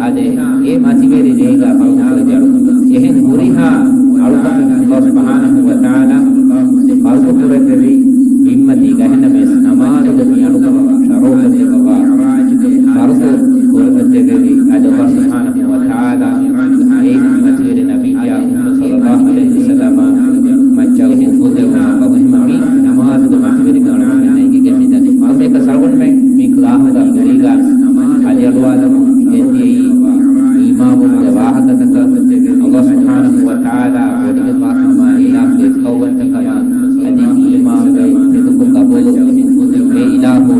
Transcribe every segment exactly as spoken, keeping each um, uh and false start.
އާދެ، އެ މަތިވެރި ރޭގަ ފަރުދު ކުރެއްވި އަޅުކަން. އެހެން ހުރިހާ އަޅުކަމެއް ﷲ ސުބްޙާނަހޫ ވަތަޢާލާ ފަރުދު ކުރެއްވެވި އުއްމަތީގަ އެހެންނަމަވެސް ނަމާދުގެ މި އަޅުކަމަށް ޝަރުޢުކޮށްދެއްވަވާ، ފަރުދު ކުރެއްވެވި އާދެ، ﷲ ސުބްޙާނަހޫ ވަތަޢާލާ އެ މަތިވެރި ނަބިއްޔާ މުޙައްމަދު ޞައްލައްލާހު ޢަލައިހި ވަސައްލަމަ މައްޗަށް އުފުއްދެވުމަށް ފަހު މި ނަމާދުގެ މަތިވެރި އަޅުގަނޑުމެންނަށް އެނގިގެން މިދަނީ. އެކަސް އަޅުގަނޑުމެން މި ކްލާހުގަ ކުރީގަ އަލިއަޅުވާލަމުން ގެންދިޔައީ އީމާނުގެ ވާހަކަތަކަށް، ﷲ ސުބްޙާނަހޫ ވަތަޢާލާ ބޮޑުވެފާ ކަމާ، އިލާހުގެ އެކައުވަންތަކަމާ، އަދި އީމާނުގެ ރިދުކޮށް ޤަބޫލު، އެ އިލާހު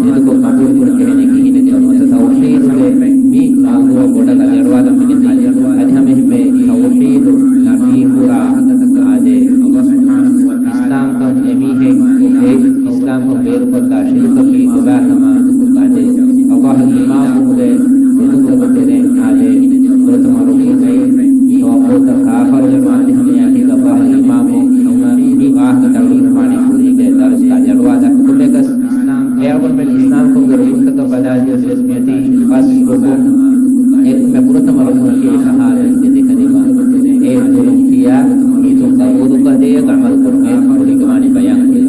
ރިދުކޮށް ޤަބޫލު ކުރަން ޖެހޭނެ ކިހިނެއް ކަމަށް ތައުޙީދުގެ މި މައުޟޫޢަށް ބޮޑަށް އަލިއަޅުވާލަމުން ގެންދިޔައީ. އަދި ހަމައެހެންމެ ތައުޙީދު ނަފީކުރާ އާދެ، އިސްލާމްކަން އެމީހެއް އެ އިސްލާމްކަން ބޭރުކޮށްލާ ޝިރުކަކީ ކޮބާކަމާ އާދެ، ﷲ އީމާންވުމުގެ ރުކުންތަކުގެ ތެރެއިން އާދެ، ފުރަތަމަ ރުކުން ތަވައްގޫތައް ކާފަރުވުން އާދެ، ހަމައެއާއެކީގަ ﷲ އީމާންވުން މި ވާހަކަތައް އަޅުގަނޑުމެން ކުރީގެ ދަރުސްގަ އަލިއަޅުވާލާ ކުރިން އެކަސް އެ އަޅުގަނޑުމެން އިސްލާމްކަމުގެ ރުކުންތަކަށް ބަލާލިޔަސް ވެސް މިއޮތީ ފަސް ރުކުން. އެކަމެއް ފުރަތަމަ ރުކުނަކީ ޝަހާދަތް ދެކެވުމަށް. އެ ދުރުން ކިޔާ މީތުން ޤަބޫލުކޮށް އެއަށް ޢަމަލު ކުރުމޭ ކުރިން ވާނީ ބަޔާން ކުރި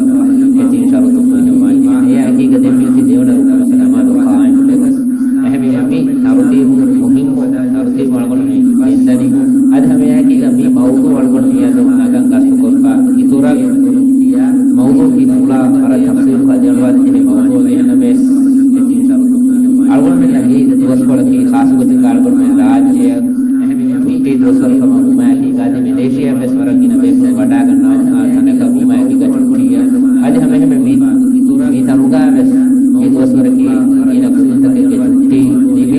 އެ ތިން ޝަރުޠު ފުރިހަމަވާނީ. އެއާއެކީގަ ދެން މިއޮތީ ދެވަނަ ރުކުނަކަށް ނަމާދު ޤާއިމު ވެގަސް. އެހެންވީމަ މި ތަރުތީބު މުހިންމު ތަރުތީބު އަޅުގަނޑު މި ގެންދަނީ. އަދި ހަމައެއާއެކީގަ މި މައުޟޫޢު އަޅުގަނޑު މިއަދު ނަގަން ގަސްތުކޮށްފަ އިތުރަށް މައުޟޫޢުގެ ތުޅާ ވަރަށް ތަފްޞީލުކޮށް އަލިއަޅުވާލަން ޖެހޭ މައުޟޫޢެއް ނަމަވެސް، އަޅުގަނޑުމެންނަށް މި ދުވަސްކޮޅަކީ ޚާއްޞަގޮތެއްގަ އަޅުގަނޑުމެން ރާއްޖެއަށް އެހެންވީމަ މި ދުވަސްވަރު ކަމަށް ވުމާއެކީގަ އަދި މެލޭޝިޔާއަށް ވެސް ވަރަށް ގިނަ ބޭފުޅުން ވަޑާގަންނަވާ ތަނަކަށް ވުމާއެކީގަ ޗުއްޓީއަށް. އަދި ހަމައެހެންމެ މި، މި ތަނުގަ ވެސް މި ދުވަސްވަރަކީ ގިނަ ކުދިންތަކެއްގެ ޗުއްޓީ ލިބި.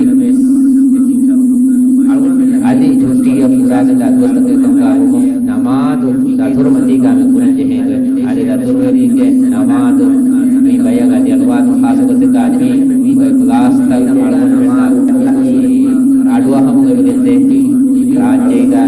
އަދި ޗުއްޓީއަށް ފުރާގަދަ ދުވަސްތަކެއް ކަމުގަ ވުމުން ނަމާދު ދަތުރުމަތީގަ މި ކުރަން ޖެހޭ. އަދި ދަތުރުވެރިންގެ ނަމާދު މި ބަޔަށް އަލިއަޅުވާލުން ޚާއްޞަގޮތެއްގަ މި ކްލާސްތައް އަޅުގަނޑުމެންނަށް އަޑުއަހަމުން އެބަ ގެންދޭ. ރާއްޖޭގަ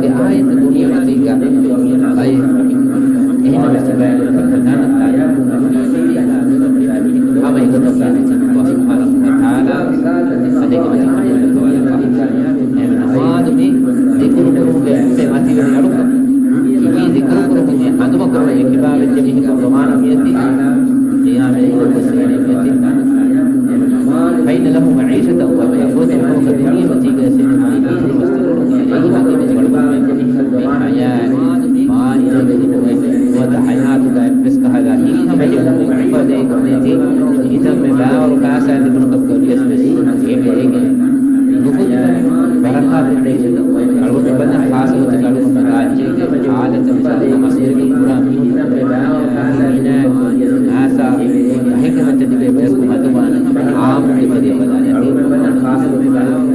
އެ އާޔަތް ދުނިޔެމަތީގަ ބައެއް އެހެންނަމަވެސް ބައެއް ހަމަ އެގޮތަށް އައިސް ﷲ ސުބްޙާނަހޫ ވަތަޢާލާ އަދި އެކަމަކީ އެހެން ނަމާދު މި ޒިކުރު ކުރުމުގެ އެއް މަތިވެރި އަޅުކަން. މި ޒިކުރު ކުރުމުގެ ހަނދުމަ ކުރުމުގެ ކިބާވެއްޖެ މީހަކު ގޮވާނަ މިއޮތީ ޤިޔާމަތް ދުވަހު ވެސް މިއޮތީ. فإن له معيشة ضنكا، ފުރަތަމަ ފަހަކަށް ދުނިޔެމަތީގަ ވެސް އެ މީހާ އެހެން ވަސް ދިރިއުޅުމުގެ އެއް ވަގުތު ވަޑުގަންނަ މި ޙަޔާތް މާއްޗަށް ނުވަތަ ޙަޔާތުގަ އެއްވެސް ކަހަލަ ހިތްހަމަޖެހުމެއް އުފަދޭ ކަމެތި، ހިތަށް މި ބާވަރު ކާސާ ލިބުނު ކަމަކަށް ވިޔަސް ވެސް އޭގެ ނުކުތް ބަރަކާތެއް ބަރަކާތެއް ބަރަކާތެއް އަޅުގަނޑު ބަލަން ޚާއްޞަ ގޮތަކަށް އަޅުގަނޑު ރާއްޖޭގެ ހާލަތަށް މިސާލަކަށް މަސްވެރިން ކުރާ މީހުން އާސާ އެހެން ކަމެއް ތިބޭ ބަޔަކު މަދުވާނެ އާއްމުގެ ތެރެއަށް ބަލާލައި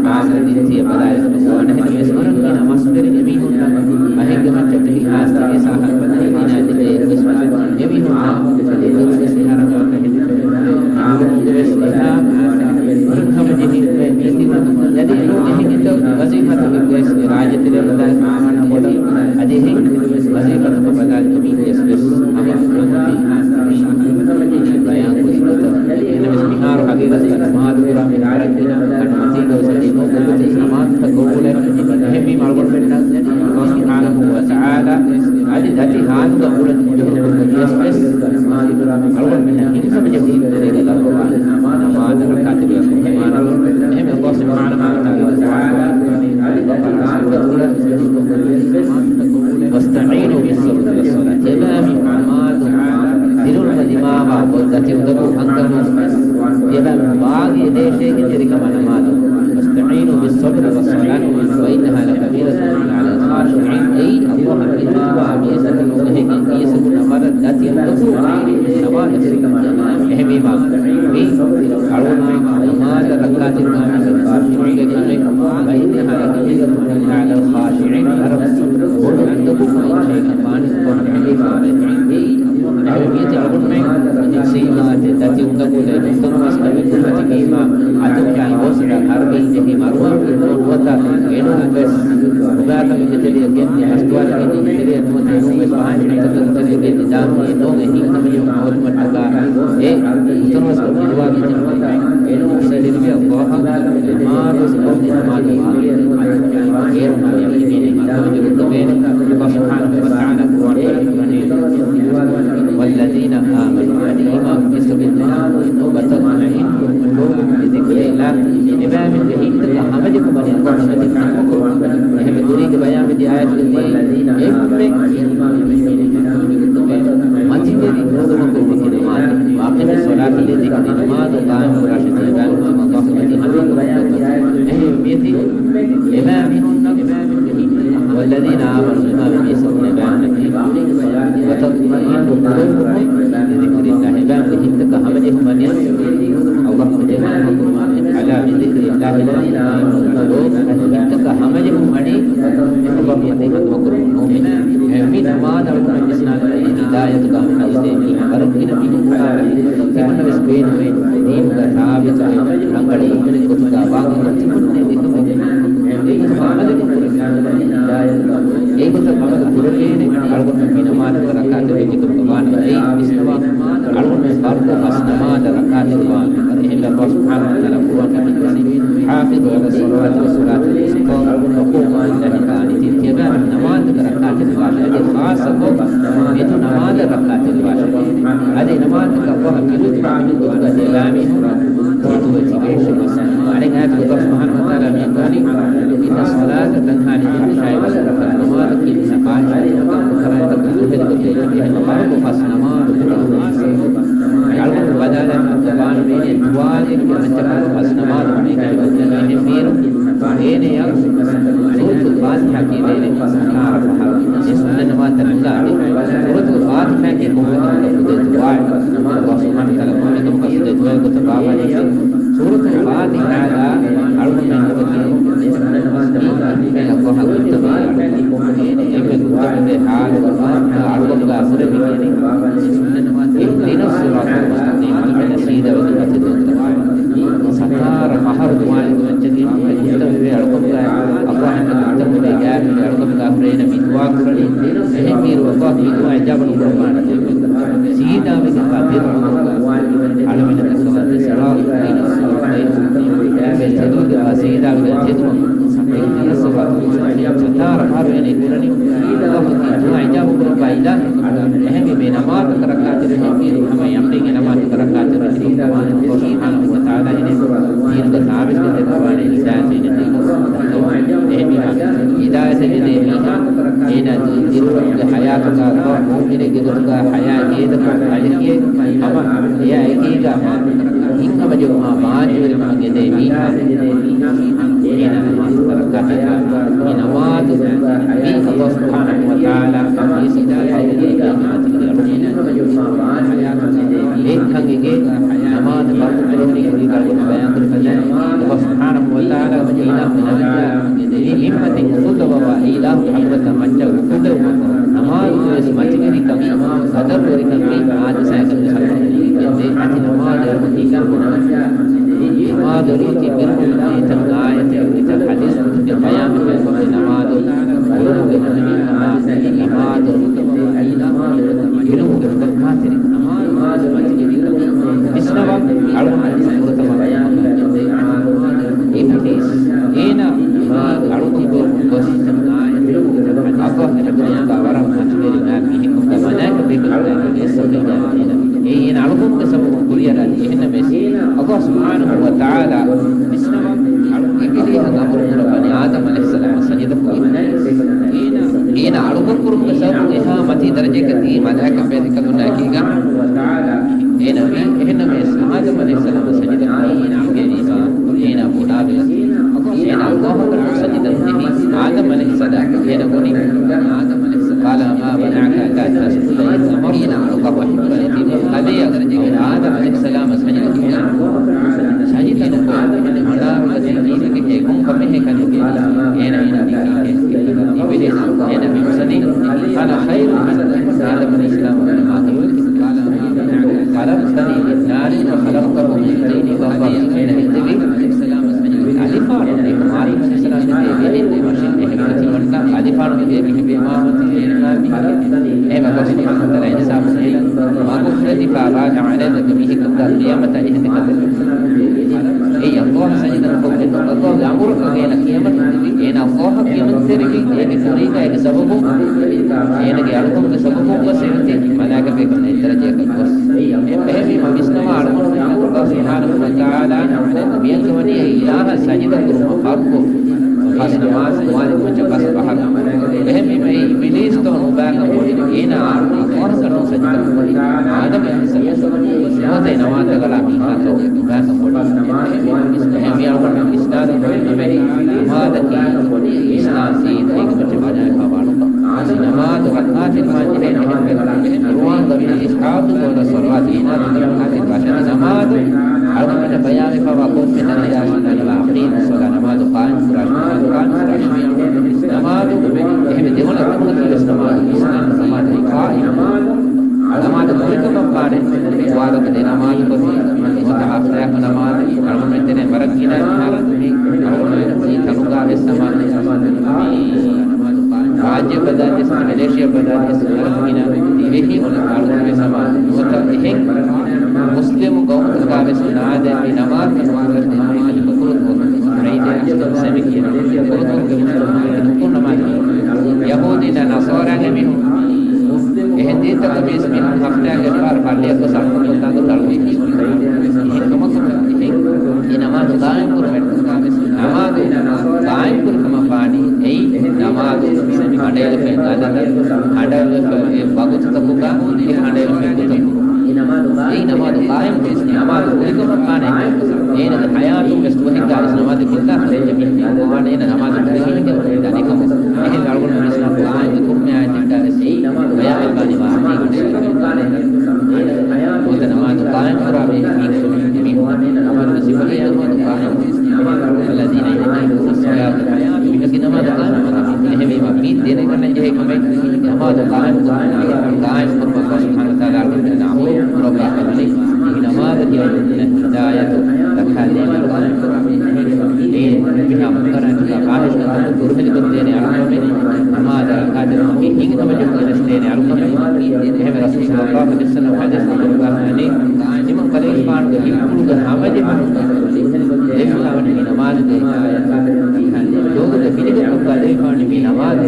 އާއްމު ދިންތިއަށް ބަލާލައި އަނެއް މިސް ވަރަށް ގިނަ މަސްވެރިން އެމީހުންނަށް ބަހެއްގެ މައްޗަށް ތިބި އާސް ތިބޭ ސާހަރަ ބަދަހި ދިނާ ލިބޭ އެއްވެސް އެމީހުންނަށް ދުރުވެސް އެހާރަ މަރަކަށް ހެދި އިނގުރުމުގެ ވެސް އެހާ އާސާ ހިތްހަމަޖެހި މީސްތި އަދި އެނޫން އެހެން އެތައް ވަޒީފާތަކެއް ވެސް ރާއްޖެތެރޭ ބަލާލި މާނަ ބޮޑަށް އަދި އެހެން ވަޒީފާތަކަށް ބަލާލި މީހުން ވެސް ވެސް ހަމަ ބަޔާން ކުރި ގޮތަށް. އެހެންނަމަވެސް މިހާރު ހަގީގަތުގަ ނަމާދު ކުރާ މީހުން ވަރަށް ގިނަ ކަނޑުމަތީގަ ވެސް އެނޫން ގޮތްގޮތެއް ސަމާންތަ ގޮވުލެއް އެހެންވީމަ އަޅުގަނޑުމެންނަށް ﷲ ސުބްޙާނަހޫ ވަތަޢާލާ އަދި ދަތި ހާލުގަ އުޅެން ޖެހުނު ކޮށް ވިޔަސް ވެސް އަޅުގަނޑުމެންނަށް ހިތްހަމަޖެހުން ތެރޭގަ ލައްވަވާނެ ނަމާދަށް ރައްކާތެރިވެ ކުރުމާ އެހެންވެ ﷲ ސުބްޙާނަހޫ ވަތަޢާލާ ބަޤަރާ ސޫރަތުގަ ވަސްތަޢީނޫ ބިއްޞަބްރި ވައްޞަލާ ތިޔަބައިމީހުން ނަމާދު ދިރިއުޅުމަށް ދިމާވާ ދަތި އުނދަގޫ ކަންކަމުން ތިޔަބައިމީހުން ބާގީ ދޭށޭގެ ތެރިކަމާ ނަމާދު. واستعينوا بالصبر والصلاة وإنها لكبيرة إلا على الخاشعين. އެއީ ﷲ އަށް އިންތިޒާރު މީސްތަކުން އެހެން މީސްތަކުން ނަމަދަށް ދަތި އުނދަގޫ ނަމާދަށް ތެރިކަމާ. އެހެންވީމާ މި އަޅުގަނޑު ނަމާދަށް ރައްކާތެރިވާނެ ކަމެއް ވައިންނަހާ ލަކަބީރަތުން އަލާ ޚާޝިޢީން ވަރަށް ބޮޑު އުނދަގޫ ކަމެއް ކަމާނެ ކޮންމެ މީހާވެ. އެހެންވެ މިއޮތީ އަޅުގަނޑުމެން އެ ސީލާތެއް ދަތި އުނދަގޫލެއް ނުތަނަވަސްކަމެއް ކުރިމަތިވީމާ އަތުން ކާން ގޯސްގަ ހަރުގެއިން ޖެހި މަރުވާން ނުވަތަ އެނޫން ވެސް ނުބާކަމެއްގެ ތެރެއަށް ގެންދި ހަސްދުވާލަކީ ތެރެއަށް ނުވަތަ އެނޫން ވެސް ފާހިޝް ކަންތައްތަކުގެ ތެރެއަށް ގެންދި ދާން އެނޫން އެހީ ކަމެއް ނުވަތަ އެ ނުތަނަވަސްކަން ފިލުވާގެން އެނޫން ސެލިންގެ އައްލާހަށް ނަމާދު ސިކޮށް ނަމާދު އޭރު މާ ޔަޤީނީ މަތޮވެ ދުރުތަވޭ. ﷲ ސުބްޙާނަހޫ ވަތަޢާލާ ޤުރުއާން ވަނީ والذين آمنوا އަދި އީމާން ވެސް އޮތް މީހުން وتطمئن قلوبهم بذكر الله އެބައިމީހުންގެ ހިތްތަކަށް ހަމަޖެހުމަށް އައްލާހު މަތި ކަންކޮށް އެހެންވެ ދުރީގެ ބަޔާންވެދިޔަ އާޔަތުގައި އެންމެ މަތިވެރި ނޫނު ކުރުމަކީ ނަމާދު. وأقم الصلاة لذكري ނަމާދު ޤާއިމް ކުރާށޭ ތިޔަބައިމީހުން އައްލާހު މަތި ހަމަޖެހުމަށް. އެހެންވެ މިއޮތީ އެބައިމީހުންނަށް والذين آمنوا އީމާންވި މީސްތަކުން އެބައިމީހުންނަކީ وتطمئن قلوبهم بذكر الله އެބައިމީހުންގެ ހިތްތަކަށް ހަމަޖެހުމަށް އައްލާހު މަތި ކަންކޮށް ألا بذكر الله تطمئن القلوب ހިތްތަކަށް ހަމަޖެހުމަށް އައްލާހު މަތި ކަންކޮށް ނޫން. މި ނަމާދު އަޅުގަނޑުމެން ވިސްނާލަނީ ހިދާޔަތުގަ ހިފައިދޭ މީހާ ވަރަށް ގިނަ މީހުން ބަލާލަނީ ތިމަންނަ ވެސް ބޭނުމޭ ދީނުގަ ސާބިތުވެ ރަނގަޅު އީމާނެއް ގޮތުގަ ވާގޮތަށް ތިމަންނަ އެކަމެއް އެގޮތަށް އަމަލެއް ކުރެވޭނެ. އެގޮތަށް އަމަލު ކުރެވޭނެ އަޅުގަނޑު މި ނަމާދުގެ ރަކާތެއް ވެއްޖެކަމުގަ ވާނަމަ އެއީ ވިސްނަވާ އަޅުގަނޑުމެން ފަރުޟު ފަސް ނަމާދަށް ރަކާތެއް ވާނެ. އެހެންވެ ﷲ ސުބްޙާނަހޫ ވަތަޢާލާ ޤުރުއާން ވަނީ حافظوا على الصلوات والصلاة الوسطى وقوموا لله قانتين ތިޔަބައިމީހުން ނަމާދުގެ ރަކާތެއް ވާށޭ. އަދި ޚާއްޞަކޮށް މެދު ނަމާދަށް ރަކާތެއް ވާށޭ. އަދި ނަމާދަކަށް ވަހަށް މިނުތު މިނުތު ގޮތުގަ ދެލާމީހުން މެދުވެ ތިބޭށޭ. އަނެއް އާޔަތުގަ ﷲ ސުބްޙާނަހޫ ވަތަޢާލާ މި ވަނީ إن الصلاة تنهى عن الفحشاء والمنكر ނަމާދަކީ ނަފާހިޝާތަކުން ދުހެލި ގޮތެއް އެހެންވެ ފަރުޟު ފަސް ނަމާދު ކުރާ އަޅުގަނޑު ބަލާލަން އައްލާހު ވާނަމޭނެ ދުވާލެއްގެ މައްޗަށް ފަރުޟު ފަސް ނަމާދު ކުރީ ކަމެއް އެހެންވީމަ އޭނަޔަށް ސޫރަތުލް ފާތިޙާ ކިޔެވޭނެ ސަތާރަ ފަހަރު. އެ ސުންނަތް ނަމާދުތައް ނުލާނެ. ސޫރަތުލް ފާތިޙާއަކީ ކޮންމެ ކަމަކަށް ފުދޭ ދުޢާއެއް. ﷲ ސުބްޙާނަހޫ ވަތަޢާލާ ކޮންމެ ކަމަކަށް ފުދޭ ދުޢާއެއް ގޮތަށް ބާވާލައްވައިފި. ސޫރަތުލް ފާތިޙާގަ އަޅުގަނޑުމެން ނުވަތަ މި އައްލާހަށް ގުޅުންތަކުގެ ހާލު އަޅުގަނޑުގަ ހުރެ މި اهدنا الصراط المستقيم އަޅުގަނޑުމެން ސީދާވެގެން މަތި ދުވަހު ސަތާރަ ފަހަރު ދުވާލެއްގެ މައްޗަށް ގެންދިޔަ ގުޅުންތަކުގެ އައްލާހަށް ގުޅުންތަކުގެ ގާތުގަ އަޅުގަނޑުގަ ކުރަނީ އަﷲ އިޖާބަ ކުރައްވާ އިލާހެއް. އެހެންވެ މި ނަމާދަކަށް ރައްކާތެރިވުމަށް ހަމަ ޔަޤީންގެ ނަމާދަކަށް ރައްކާތެރިވެ އަﷲ ސުބްޙާނަހޫ ވަތަޢާލާ އިނެއް ދީނުގެ ސާބިތު ދެއްވާނެ ހިދާޔަތެއް ދޭ. އެހެންވީމާ ހިދާޔަތެއް ދޭ މީހާ އޭނާ ދިރިއުޅުމުގެ ޙަޔާތުގަ އަﷲ މުއުމިނެއްގެ ގޮތުގަ ޙަޔާތް ގޭދަކުން އަލިކިޔެ ހަމަ އެއާ އެކީގަ ހިތްހަމަޖެހުމާ މާތްވެރިކަމަށް އެދޭ މީހާ އޭނާ ނަމާދު ރައްކާތެރިވާ މި ނަމާދު މީ އަﷲ ސުބްޙާނަހޫ ވަތަޢާލާ މީސްތަކުން އެކަން އެނގޭ ނަމާދު ފަރުޟު ކުރުނީ ކުރީގަ އަޅުގަނޑު ބަޔާން ކުރި ކަލޭ އަﷲ ސުބްޙާނަހޫ ވަތަޢާލާ މީނާ މި ހިންމަތިން އުފުއްދަވާ އިލާހު ޙަޟްރަތަށް މައްޗަށް އުފުއްދެވުމަށް ނަމާދުގެ މަތިވެރިކަމީ އާދަމަށް އެކަން ސަބަބު ކުރިގެންދޭ. އަދި ނަމާދު އެކަން ނަމާދު އެކަން އާޔަތެއް އޮތް ޙަދީޘް ކުރިގެން ބަޔާން ކުރި ނަމާދު ޢިލްމުގެ ނަމާދު ޢިލްމުގެ ރައްކާތެރި ނަމާދު ވިސްނަވާ އަޅުގަނޑު ފުރަތަމަ އިބްލީސް އޭނާ އަޅުކަން ކުރަމުން ގޮސް އަﷲ އެކަން ވަރަށް މަތިވެރި މާ މީހަކު މަލާއިކަ ބޭކަލުންނާ އެއް ސަބަބެއް އޭނާ އެއީ އޭނާ އަޅުކަމުގެ ސަބަބުން ކުރިއަރާނީ. އެހެންނަމަވެސް އަﷲ ސުބްޙާނަހޫ ވަތަޢާލާ އިބްލީހަށް އަމުރު ކުރައްވަނީ އާދަމް ޢަލައިހިއްސަލާމަށް ސަޖިދަ ކުރުން. އޭނާ އަޅުކަން ކުރުމުގެ ސަބަބުން އެހާ މަތީ ދަރަޖައަކަށް ދިޔައީ މަލާއިކަ ބޭކަލުންނާ އެކީގަ އޭނާ ވީ. އެހެންނަމަވެސް އާދަމް ޢަލައިހިއްސަލާމަށް ސަޖިދަ ކުރަން އިނގޭނީމާ އޭނާ ބޮޑާވެ އޭނާ އަﷲއަށް ސަޖިދަ ނުދެވި. އާދަމް ޢަލައިހިއްސަލާމް އޭނަ ބުނި ޤާލަ މާ މަނަޢަކަ އައްލާ ތަސްޖުދަ އިޛް އަމަރްތު. އޭނާ އަޅުކަން ވަޙީކުރަނީ ތިބި ކަލެއަށް އާދަމް ޢަލައިހިއްސަލާމަށް ސަޖިދަ ކުރަން ސަޖިދަ ނުކޮށް މަނާރުގަ ތިބީ ކީރިގެ ހޭ ގޮން ކަމެއް ކަން އޭނާ އޭނާ ދީކާ އިބިލީސް އޭނަ މި ވިސްނަނީ އަނަ ޚައިރު މިން އާދަމް ޢަލައިހިއްސަލާމް ވަނީ މާ ޚައިރު ޚަލަޤްތަނީ މިން ނާރިން ވަޚަލަޤްތަހޫ މިން ޠީނިން ލަޒްޒަ. އޭނަ ހެއްދެވީ އަލިފާނު އެކު މާތި މައްސަލާ މެދޭ ވެރިން މަށިން އެހެން ތިމަންނަ އަލިފާނު މެދޭ މިހިބޭ މާމަތި އޭނަ މި އެހެމަ ގޮސް މި ހަމަތަރަ އިންސާފު ހެއް މަގުފުރެދިފާ ވާ ޖަޢަލަ ލަކަ މީހަކުގަ ޤިޔާމަތަށް އެހެން ކަމެއް އެއީ އަﷲ ސަޖިދަ ނުކޮށްގެން އަﷲގެ އަމުރަކަށް އޭނަ ޤިޔާމަތު ދިވި އޭނަ އަﷲއަށް ޤިޔާމަތު ތެރިވި އޭގެ ކުރީގަ އޭގެ ސަބަބުން އޭނަގެ އަޅުކަމުގެ ސަބަބުން ވެސް އެރުތި މަލާއިކަ ބޭކަލުން އެއްދަރަޖައަކަށް ގޮސް. އެހެންވީމަ ވިސްނަވާ އަޅުގަނޑު އަﷲ ސުބްޙާނަހޫ ވަތަޢާލާ މިއަންގަވަނީ އެ އިލާހަށް ސަޖިދަ ކުރުމަށް ފަރުޟު ފަސް ނަމާދު ވާނެ މައްޗަށް ފަސް ފަހަރު. އެހެންވީމަ އެ އިބިލީސްތޯ ނުބާކަން ބޮޑި އޭނާ އަﷲއަކަށް ނޫން ސަޖިދަ ކުރީ. އާދަމް އަލައިހިއްސަލާމް ނުވަތަ ނަމާދަކަށް މީހާތޯ ނުބާކަން ބޮޑި. އެހެންވީމަ އަޅުގަނޑު ވިސްނާލަން އޮތް ކަމެއް ނަމާދަކީ އިސްލާމް ދީން އޭގެ މައްޗަށް ބަލާފަވާ ނުކަން. ނަމާދު ރައްކާތެރިވާން ޖެހޭ ނިހާ ކުރުވާން ގަވީ އިސް ޙާފިޒު ޢަލައް ޞަލަވާތި އޭނާ ރައްކާތެރިވާށޭ. ނަމާދު އަޅުގަނޑަށް ބަޔާންވެފަވާ ކޮންމެ ތަނެއް އަޅުގަނޑަށް އަޤީމުއްޞަލާ ނަމާދު ޤާއިމް ކުރާށޭ، ނަމާދު ޤާއިމް ކުރާށޭ. ނަމާދު އެހެން ދެވަނަ ކަމަކަށް ވެސް ނަމާދު އިސްލާމް ނަމާދު ޤާއިމް. ނަމާދު ކުރިކަމަށް ވާނެ ވާރަކަށް ދެ ނަމާދު ކޮށް ނުވަތަ ހަފްތާއަކު ނަމާދު އަޅުގަނޑުމެން ދެނެ ވަރަށް ގިނަ މިހާރު މި އަޅުގަނޑުމެން މި ތަނުގާ ވެސް ނަމާދު ރާއްޖެ ބަދަލުވެސް، މެލޭޝިޔާ ބަދަލުވެސް، ވަރަށް ގިނަ ދިވެހި އަޅުގަނޑު ވެސް ނަމާދު ނުވަތަ އެހެން މުސްލިމު ގައުމުތަކާ ވެސް ނާދެ މި ނަމާދު ވާރަކަށް ދެނެ ކުރުތު ޢީދެއް އަސްލު ސެމި ކިޔަން ކުރުތު މުސްލިމުން ނުކުން ނަމާދު ޔަހޫދީންނާ ނަޞާރާގެ މީހުން އެހެން ދީންތަކަށް މީސް މީހުން ހަފްތާގެ އެއްބާރު ފައްޅިއަށް ގޮސް އަޅުކަން ކޮށްލާން ގޮތަށް އަޅުގަނޑު އެހެން ކަމަކަށް އެހެން އެ ނަމާދު ޤާއިމް ކުރުމެއް ނުވާ ނަމާދު ޤާއިމް ކުރިކަމަށް ވާނީ އެއީ ނަމާދު ހަނޑައެޅިފައި ގަދަ ހަނޑައެޅިފައި ވަގުތުތަކުގަ އެ ހަނޑައެޅިފައި ގޮތަކު އެއީ ނަމާދު ޤާއިމް ނަމާދު ކުރިކަމަށް ވާނީ އޭނަގެ ޙަޔާތުން ވެސް ދުވަހެއްގާ ވެސް ނަމާދު ކޮށްލާ ފަދަ އެމީހުން ވާނެ އޭނަ ނަމާދު ކުރި މީހެއްގެ ވަރަށް ދަނިކަމު. އެހެން އަޅުގަނޑު ވިސްނާ ޤުރްއާންގެ ކޮންމެ އާޔަތެއްގާ ވެސް ބަޔާންވެވާނީ ވާހަކަ ނުވަތަ ނަމާދު ޤާއިމް ކުރާ މީހުން ނަމާދު ސިފައީ ނަމާދު ޤާއިމް ކުރާ. الذين يقيمون الصلاة މީހަކީ ނަމާދު ޤާއިމް ކުރާ މީހުން. އެހެންވީމަ މި ދެނެގަންނަން ޖެހޭ ކަމެއް ނަމާދު ޤާއިމް ކުރުމަށް ޤާއިމް ކުރުމަށް ﷲ ސުބްޙާނަހޫ ވަތަޢާލާ އަޅުގަނޑުމެންނަށް އަމުރު ކުރައްވާ ކަމަށް. މި ނަމާދަކީ އަޅުގަނޑުމެންނަށް ހިދާޔަތު ދައްކާދޭނެ އަޅުކަމެއް. އެ މިހާ މުންކަރާތުގާ ފާޙިޝް ކަންތައް ދުރުހެލިކޮށްދޭނެ އަޅުކަމެއް. ނަމާދަށް ރައްކާތެރިވުމަކީ ހިތްހަމަޖެހުން ގެނެސްދޭނެ އަޅުކަމެއް. އެހެންވެ ރަސޫލު ޞައްލައްލާހު ޢަލައިހި ވަސައްލަމް ޙަދީޘް ކުރައްވާފަ ވަނީ، ތިމަން ކަލޭގެފާނުގެ ހިތްޕުޅުގެ ހަމަޖެހުން ދެވިފަވަނީ މި ނަމާދުގައި. ލޯގުގެ ފިލިގަތުގަ ދެވިފަވަނީ މި ނަމާދު.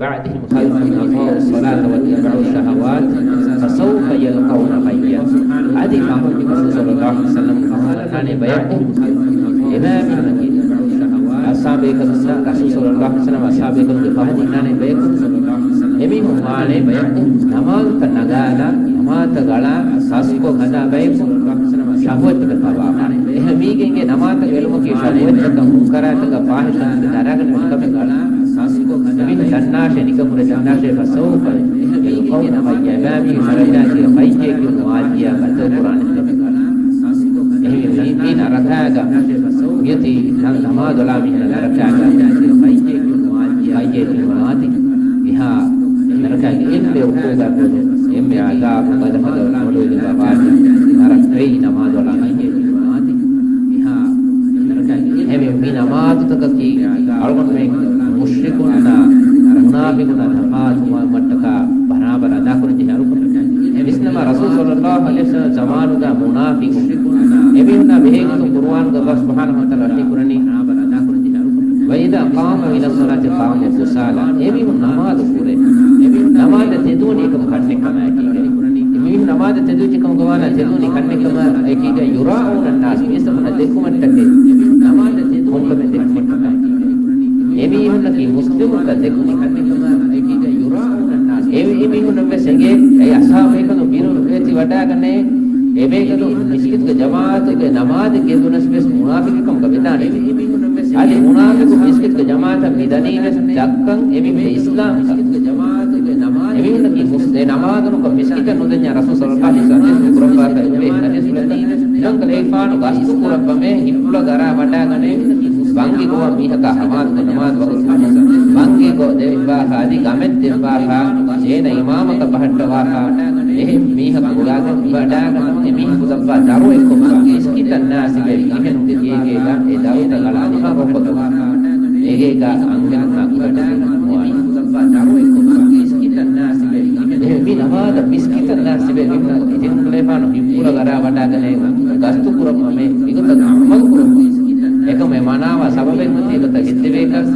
بعدهم خلف أضاعوا الصلاة واتبعوا الشهوات فسوف يلقون غيا. އަދި މާބަން މި ރަސޫލު ޞައްލައްލާހު ޢަލައިހި ވަސައްލަމަ ފަހުން ވަނާނެ ބަޔަކު، އެމާ މީހުން އަސްހާބޭކަލުންނަށް ރަސޫލު ޞައްލައްލާހު ޢަލައިހި ވަސައްލަމަ އަސްހާބޭކަލުންގެ ފަހަތުން ވަނާނެ ބަޔަކު، އެމީހުން ވާނެ ބަޔަކު ނަމާދުތައް ނަގާލާ، ނަމާދުތައް ގަޅާ، ސާސްކޮށް ހަދާ ބަޔަކު ޝަހުވަތްތަކަށް ތަބާވާނެ. އެހެން މީގެންގެ ނަމާދުތައް އެޅުމަކީ ޝަހުވަތްތަކަށް، މުންކަރާތަކަށް، ފާޙިޝާތަކަށް ދަރާގަނެ ކަމެއް ގަޅާ. އެމީހުން ދަންނާށޭ، ނިކަން ހުރެ ދަންނާށޭ، فسوف يلقون غيا، އެބައިމީހުން ފަރައްޖާ ކިޔަ ފައްޔޭ ކިޔުނު ވާދިޔާ ބައްދަލުކުރާނެ. އެހެންވީމަ މި ނަރަކާގަ މިއޮތީ ނަ-، ނަމާދު އަޅާ މީހުން ނަރަކާގަ ފައްޔޭ ކިޔުނު ވާދި، ފައްޔޭ ކިޔުނު ވާދި. އެހާ ނަރަކާގެ އެންމެ އުފުލުގަ އެންމެ ޢަޛާބު ބަލަހަލަ މޮޑުވެގެން ވާ ވާދި ނަރަ-، އެއީ ނަމާދު އަޅާ މީހުން. އެހެންވެ، މި ނަމާދުތަކަކީ އަޅުގަނޑުމެން މުޝްރިކުންނާ މުނާފިޤުންނާ ތަފާތުވާ މައްޓަކާ ބަރާބަރަށް އަދާކުރަން ޖެހޭ އަޅުގަނޑު. އިސްލާމް ރަސޫލު ޞައްލައްލާހު ޢަލައިހި ވަސައްލަމް ޒަމާނުގަ މުނާފިޤުން އެމީހުންނާ ބެހޭގޮތުން ޤުރުއާނުގަ ﷲ ސުބްޙާނަހޫ ވަތަޢާލާ ވަޙީކުރަނީ، وإذا قاموا إلى الصلاة قاموا كسالى. އެމީހުން ނަމާދު ކުރޭ، ނަމާދަށް ތެދުވަނީ އެކަމަކު ކަންނެއްކަމާ އެކީގައި. އެމީހުން ނަމާދަށް ތެދުވެއްޖެ ކަމުގަ ވާނަމަ ތެދުވަނީ ކަންނެއްކަމާ އެކީގައި. يراءون الناس، މީސްތަކުންނަށް ދެއްކުމަށްޓަކައި. ކޮންކަމެއް ދެއްކުމަށްޓަކައި. އެމީހުންނަކީ މުސްލިމުންކަން ދެއްކުމަށް. އެ، އެމީހުންނަށް ވެސް އެނގޭ، އެ އަސާބު އެކަން ބިރު ވެތި ވަޑާގަނޭ، އެބޭކަލު މިސްކިތުގެ ޖަމާޢަތުގެ ނަމާދެއް ގެންދުނަސް ވެސް މުނާފިޤެއް ކަމުގަ ވެދާނެ. އަދި މުނާފިޤު މިސްކިތުގެ ޖަމާޢަތަށް މި ދަނީ ވެސް ދައްކަން އެމީހުންގެ އިސްލާމްކަން. އެމީހުންނަކީ މުސް-، އެ ނަމާދުނުކޮށް މިސްކިތަށް ނުދަންޏާ ރަސޫލު ޞައްލައްލާހު ޢަލައިހި ވަސައްލަމް ކުރައްވާފައި އެ ޙަދީޘް ނަމަ އެކަލޭފާނު ގަސްތު ކުރައްވަމޭ ހިއްޕުޅަށް އަރާ ވަޑާގަނޭ ބަންގި ގޮވަން މީހަކާ ހަމާލުކޮށް ނަމާދު ވަގުތު ބަންގި ގޮ ދެއްވާފާ އަދި ގަމެއް ދެއްވާފާ އޭނަ އިމާމަކަށް ބަހައްޓަވާފާ އެހެން މީހަކު ގުޅާގެން ވަޑާގަން އެމީހަކު ލައްވާ ދަރު އެއްކޮށްފާ މިސްކިތަށް ނާސިބެ އިހެނުގެ ގޭގޭގަ އެ ދަރުތައް އަޅާ ނިމާ ރޯކޮށް އެގޭގަ އަންހެނުންނާ ކުޑަކުދިން ނުވާނެ. އެހެން މި ނަމާދަށް މިސްކިތަށް ނާސިބެ އިންނަ އިތިން ކުލޭފާނު ހިއްޕުޅަށް އަރާ ވަޑާގަނޭ ގަސްތު ކުރައްވަމޭ މިގޮތަށް ޢަމަލު ކުރައްވަ. އެކަމަށް މަނާވާ ސަބަބެއް މަތީ ގޮތަށް ހިއްދެވޭކަށް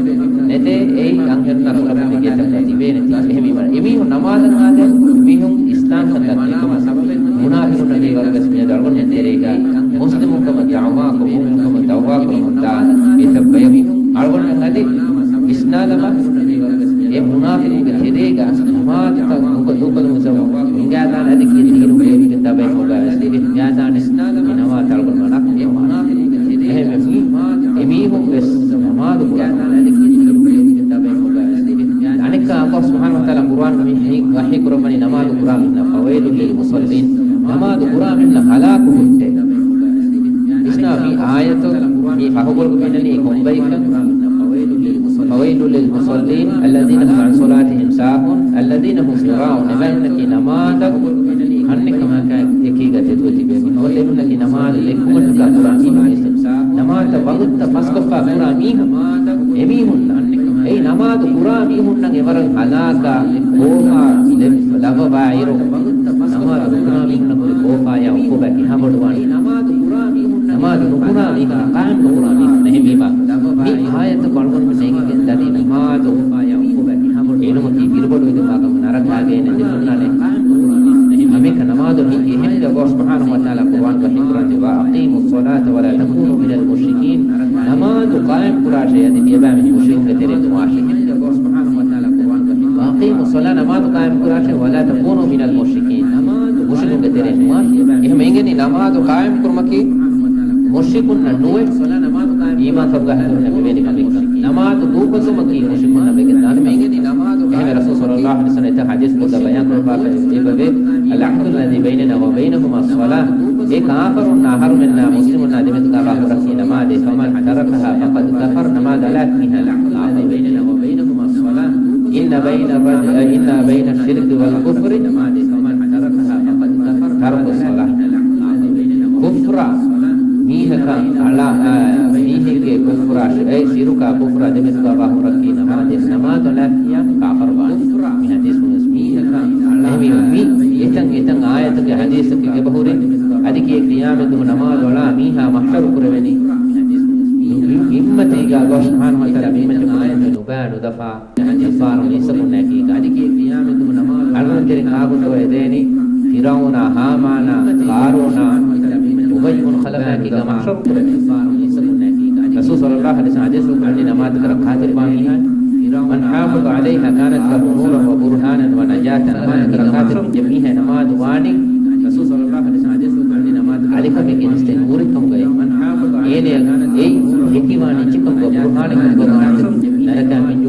ނެތޭ. އެއީ އަންހެނުންނަށް ކުރައްވަން ގެތަކަށް ތިބޭނެތީ. އެހެންވީމަ އެމީހުން ނަމާދަށް އާދޭ މީހުން އިސްލާމްކަން ދައްކާ ކަމަށް މުނާފިޤުންނަށް ވަރުގަސް މިއަދު އަޅުގަނޑުމެން ތެރޭގަ މުސްލިމުންކަމަށް ދަޢުވާ ކުރުމުން ދާ އެތައް ބަޔަކު އަޅުގަނޑުމެން އަދި ވިސްނާލަމާ، އެ މުނާފިޤުންގެ ތެރޭގަ ނަމާދުތައް ނުކޮ-، ނުކޮށްލުމުގެ ސަބަބުން ހިނގާދާނެ އަދި ކިޔެދިނު ބޭރުގެ ތަބައެއް ހޮގާވެސް އެ ހިނގާދާނެ އެ ނަމާދު އަޅުގަނޑު މަނާކުރުމަށް. އެހެންވެ މީ އެމީހުން ވެސް ނަމާދު ކުރާ އަނެއްކާ ﷲ ސުބްޙާނަހޫ ވަތަޢާލާ ޤުރުއާން ވަޙީ، ވަޙީ ކުރައްވަނީ ނަމާދު ކުރާ މީހުންނަށް فويل للمصلين، ނަމާދު ކުރާ މީހުންނަށް ހަލާކު ހުއްޓޭ. ވިސްނާ މި އާޔަތު މި ފަހުގަ މިނަނީ ކޮންބައިކަން؟ فويل للمصلين الذين هم عن صلاتهم ساهون الذين هم يراءون. އެބައިމީހުންނަކީ ނަމާދަށް ކަންނެއްކަމާ އެކީގަ ތެދުވެ ތިބޭ މީހުން. އެބައިމީހުންނަކީ ނަމާދު ދެއްކުމަށްޓަކާ ކުރާ މީހުން. ނަމާދަށް ވަގުތުތައް ފަސްކޮށްފާ ކުރާ މީހުން. އެމީހުންނަށް އެއީ ނަމާދު ކުރާ މީހުންނަށް އެވަރަށް ހަލާކާ ކޯފާ ލެއް-، ލައްވަވާއިރު، ނަމާދު ނުކުރާ މީހުންނަށް ހުރި ކޯފާޔާ އުޤޫބާ ކިހާ ބޮޑުވާނެ؟ ނަމާދު ނުކުރާ މީހުންނަށް، ޤާއިމް ނުކުރާ މީހުންނަށް. އެހެންވީމަ، މި އާޔަތު އަޅުގަނޑު ނެގިގެން ދަނީ ނަމާދު އެނުމަކީ ބިރުބޮޑުވެގެންވާ ކަމަށް ނަރަކާގައި ނެތި ނުންނާނެ. ހަމައެކަނި ނަމާދު މި އެހެން ﷲ ސުބްޙާނަހޫ ވަތަޢާލާ ޤުރުއާންގައި ވަޙީކުރަންޖެހޭ، وأقيموا الصلاة ولا تكونوا من المشركين. ނަމާދު ޤާއިމް ކުރާށޭ އަދި މިއަދާ މި މުޝްރިކުންގެ ތެރެއިން ނުވާށޭ. وأقيموا الصلاة، ނަމާދު ޤާއިމް ކުރާށޭ، ولا تكونوا من المشركين، މުޝްރިކުންގެ ތެރެއިން ނުވާށޭ. އެހެންވެ އެނގެނީ ނަމާދު ޤާއިމް ކުރުމަކީ މުޝްރިކުންނަށް ނުވެ އީމާންކަމުގަ ހަތަރުން ނަބިވެނި ކަމެއް. ނަމާދު ދޫކޮށްލުމަކީ މުޝްރިކުންނަށް ވެގެން ދާނެ. އެހެންވެ ރަސޫލު ޞައްލައްލާހު ޢަލައިހި ވަސައްލަމަ އެތައް ޙަދީޘްތަކުގަ ބަޔާން ކުރައްވާފައި އެބަވޭ، العهد الذي بيننا وبينهم الصلاة. އެ ކާފަރުންނާ އަހަރުމެންނާ މުސްލިމުންނާ ދެމެދުގަ ވާ ހުރަސީ ނަމާދޭ، فمن تركها فقد كفر، ނަމާދު އަލާ މީހާ ކާފަރު. إن بين الرجل، إن بين الشرك والكفر ترك الصلاة. ކުފްރާ މީހަކަށް އަޅާ، އާ، މީހެއްގެ ކުފްރާ، އެ ޝިރުކާ ކުފްރާ ދެމެދުގަ ވާ ހުރަސީ ނަމާދޭ، ނަމާދު އަލާ ކިޔާ ކާފަރު ވާނެ. މި ޙަދީޘް މި އެހެންވީމަ، މި އެތައް އެތައް އާޔަތުގެ ޙަދީޘްތަކެއް އެބަހުރި، އަދި ކިޔޭ ޤިޔާމަތްދުވަހު ނަމާދު އަޅާ މީހާ މަޙްޝަރު ކުރެވެނީ. މި، މި އުއްމަތީގަ ﷲ ސުބްޙާނަހޫ ވަތަޢާލާ މި އުއްމަތުން ނުބާ ނުދަފާ ޖައްބާރު މީސްތަކުންނާއެކީގަ. އަޅުގަނޑު ތެރެއިން ކާކުތޯ އެދޭނީ؟ ފިރްޢައުނާ، ހާމާނާ، ޤާރޫނާ، އުބައްޔު ބުނު ޚަލަފާއެކީގަ މަޙްޝަރު ކުރެވޭ. ރަސޫލު ޞައްލައްލާހު ޢަލައިހި ވަސައްލަމަ ޙަދީޘް ކުރައްވަނީ ނަމާދަކަށް ރައްކާތެރިވާ މީހާ. من حافظ عليها كانت له نورا وبرهانا ونجاة. ނަމާދަކަށް ރައްކާތެރިވެއްޖެ މީހާ ނަމާދު ވާނީ ރަސޫލު ޞައްލައްލާހު ޢަލައިހި ވަސައްލަމަ ޢަލިކަމެއްގެ ނިސްތެ ނޫރެއްކަމުގައި. އޭނަ އެއީ ހެކިވާނީ އެއްޗެއްކަމުގަ ބުރުހާނެއްކަމުގަ ވާނީ. ނަރަކައިން މިންޖު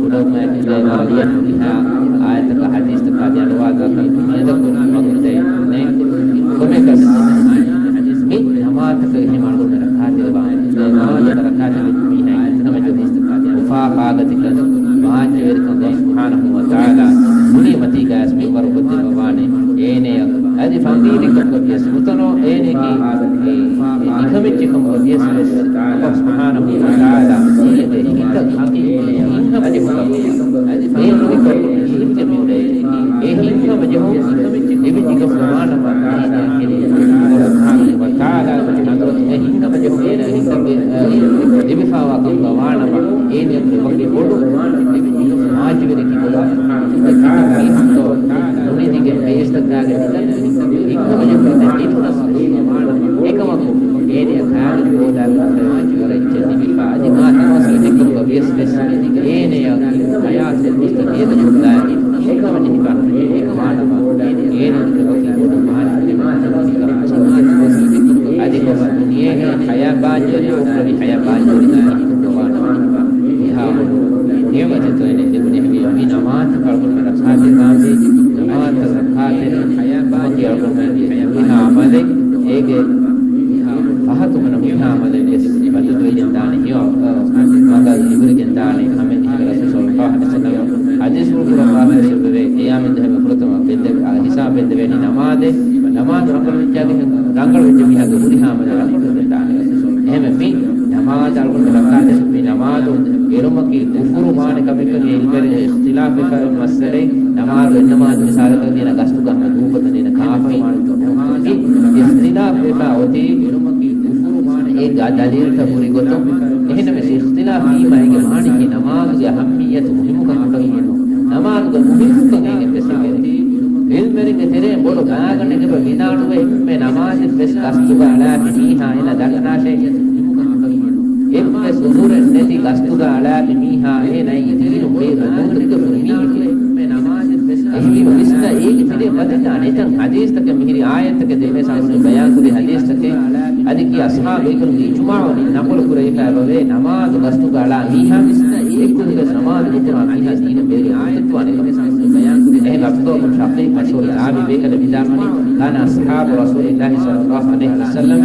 ކުޑަވުމާއެކު އެ މާލިޔަށް ހުރިހާ އާޔަތަކާ ޙަދީޘްތަކާ ދިޔަ އަޑުއަހާލާފަ މިއަދަކު ވަގުތެއް ނެތް. ކޮންމެއަކަސް މި ނަމާދުތަކަށް އެހެން އަޅުގަނޑު ރައްކާތެރިވާނެ. ނަމާދު ރައްކާތެރިވުމީހާ އެހެން ހަމަޖެހުން އުފާ ފާގަތިކަން ވާންޖެހޭ ކަން ﷲ ސުބްޙާނަހޫ ވަތަޢާލާ ދުނިޔެމަތީގައި މިންވަރު ކޮށްދެއްވަވާނެ. އޭނަޔަށް އަދި ފަންގީރިކަމުގަ ވިޔަސް ނުތަނަވަ އޭނައަކީ އެ ނިކަމެއްޗެއް ކަމުގަ ވިޔަސް ވެސް ﷲ ސުބްޙާނަހޫ ވަތަޢާލާ އޭނަގެ ހިތަށް ހަގީގީ ހިތްހަމަޖެހުން ކަމުގަ އަދި އޭނަގެ ކޮށް ހިތްގެ މިއުޅޭ އެ ހިތްހަމަޖެހުން ދެވި ދިގަ ފުރުމާނަމަ އޭނައަކީ ﷲ ސުބްޙާނަހޫ ވަތަޢާލާގެ ޙަޟްރަތުގަ ހިތްހަމަޖެހުން އޭނަ ހިތަށް ދެވިފާވާ ކަމުގަ ވާނަމަ އޭނައަކީ ވަކި ބޮޑު މާޒްވެރިއަކީ ބޮޑު ނުނިދިގެ ބޭސްތަކާގެ ހިތްހަމަޖެހުން ދެވިފާވާ ކަމުގަ ވާނަމަ އެކަމަކު އޭނަޔަށް ކާގެ ބޯލާގެ ވަރަށް އެއްޗެއް ލިބިފަ އަދި މާ ތަމާސް ދެކުން ވިޔަސް ވެސް އޭނަޔަކީ ޙަޔާތު މުސްތަމިއްރު ޖުމްލާއެއް އެކަމަށް ނިހިފަ ނުޖެހޭ ކަމާނަމަ އޭނަ ވަކި ބޮޑު މާނަ އަދި ކޮބާ ދުނިޔޭގެ ޙަޔާތް ބާއްޖަވެރި އުޚްރަވީ ޙަޔާތް ބާއްޖަވެރި ނިހިފަ ނުވާނަމަ މިހާ ބޮޑު ނިޢުމަތެއް އޭނަ ދެވުނެ ހެވި މި ނަމާދު ކަޅުގަނޑު ރައްކާތެރި ނަމާދު ރައްކާތެރި ނަމަކީ އަޅުގަނޑުމެންގެ ހުރިހާ އަމަލެއް އޭގެ ފަހަތުގަ ހުރިހާ އަމަލެއް ވިޔަސް ބަދަލުވެގެން ދާނެ ހެޔޮ މަގަށް ލިބިގެން ދާނެ ހަމަ އިހުރަސް ސައްލައްލާހު ޢަލައިހި ވަސައްލަމަ ޙަދީޘްފުޅު ކުރައްވާފައި ސަބަބެވެ. އެޔާމެން ދުހެމެ ފުރަތަމަ ބެއްދެވި ހިސާބު ބެއްދެވޭނީ ނަމާދެއް. ނަމާދު ރަނގަޅުވެއްޖާ ރަނގަޅުވެއްޖެ މީހާގެ ހުރިހާ އަމަލެއް ރަނގަޅުވެގެން ދާނެ. އެހެންވެ މި ނަމާދު އަޅުގަނޑު ރައްކާތެރި މި ނަމާދު އެރުމަކީ ކުފުރު ވާނެ ކަމެއްކަން އެ އިލްމުވެރިން އިޚްތިލާފް ވެފަ މައްސަލައެއް. ނަމާދު އެއްނަމާދު މިސާލަކަށް ގިނަ ގަސްތުގަ ހަމަ ދޫކޮށްދެން އޭނަ ކާފަރު ވާނެ ކަމަކީ އިޚްތިލާފް ވެފަ އޮތީ އެރުމަކީ ކުފުރު ވާނެ އެ ދަލީލްތައް ހުރި ގޮތުން. އެހެންނަމަވެސް އިޚްތިލާފް ވީމަ އޭގެ މާނައަކީ ނަމާދުގެ އަހައްމިއްޔަތު މުހިއްމުކަން ކުޑަވީމެއްނޫން. ނަމާދުގެ މުހިއްމުކަން އޭގެން ވެސް އެނގޭ. ޢިލްމުވެރިންގެ ތެރެއިން ބޮޑު ގާތްގަނޑެއް އެބަ ވިދާޅުވޭ އެންމެ ނަމާދެއް ވެސް ގަސްތުގަ އަޅާފި މީހާ އޭނަ ދަންނާށޭ. އެއްވެސް ޢުޛުރެއް ނެތި ގަސްތުގަ އަޅާފި މީހާ އޭނައީ ދީނުން ބޭރު ނޫންތަ ކުރި މީހެކޭ. އެހެންވީމަ ވިސްނާ އޭގެ ތެރޭ ބަދަލާނެ އެތައް ޙަދީޘްތަކެއް މިހިރީ އާޔަތްތަކެއް ދެންމެ ސާމުން ބަޔާންކުރި ޙަދީޘްތަކެއް. އަދި ކިޔާ އަޞްޙާބު ބޭކަލުންގެ އިޖުމާޢުން ނަޤުލު ކުރެވިފައި ވޭ ނަމާދު ގަސްތުގަ އަޅާ މީހާ އެއްކުދިންވެސް ނަމާދު ނުކުރާ މީހާ ދީނުން ބޭރު ނޫންތަ ވާނެ ކަމެއް. އެހެން ޢަބްދުﷲ ބިން ޝަޤީޤް މަޝްހޫރު ތާބިޢީ ބޭކަލެއް ވިދާޅުވަނީ، كان أصحاب رسول الله صلى الله عليه وسلم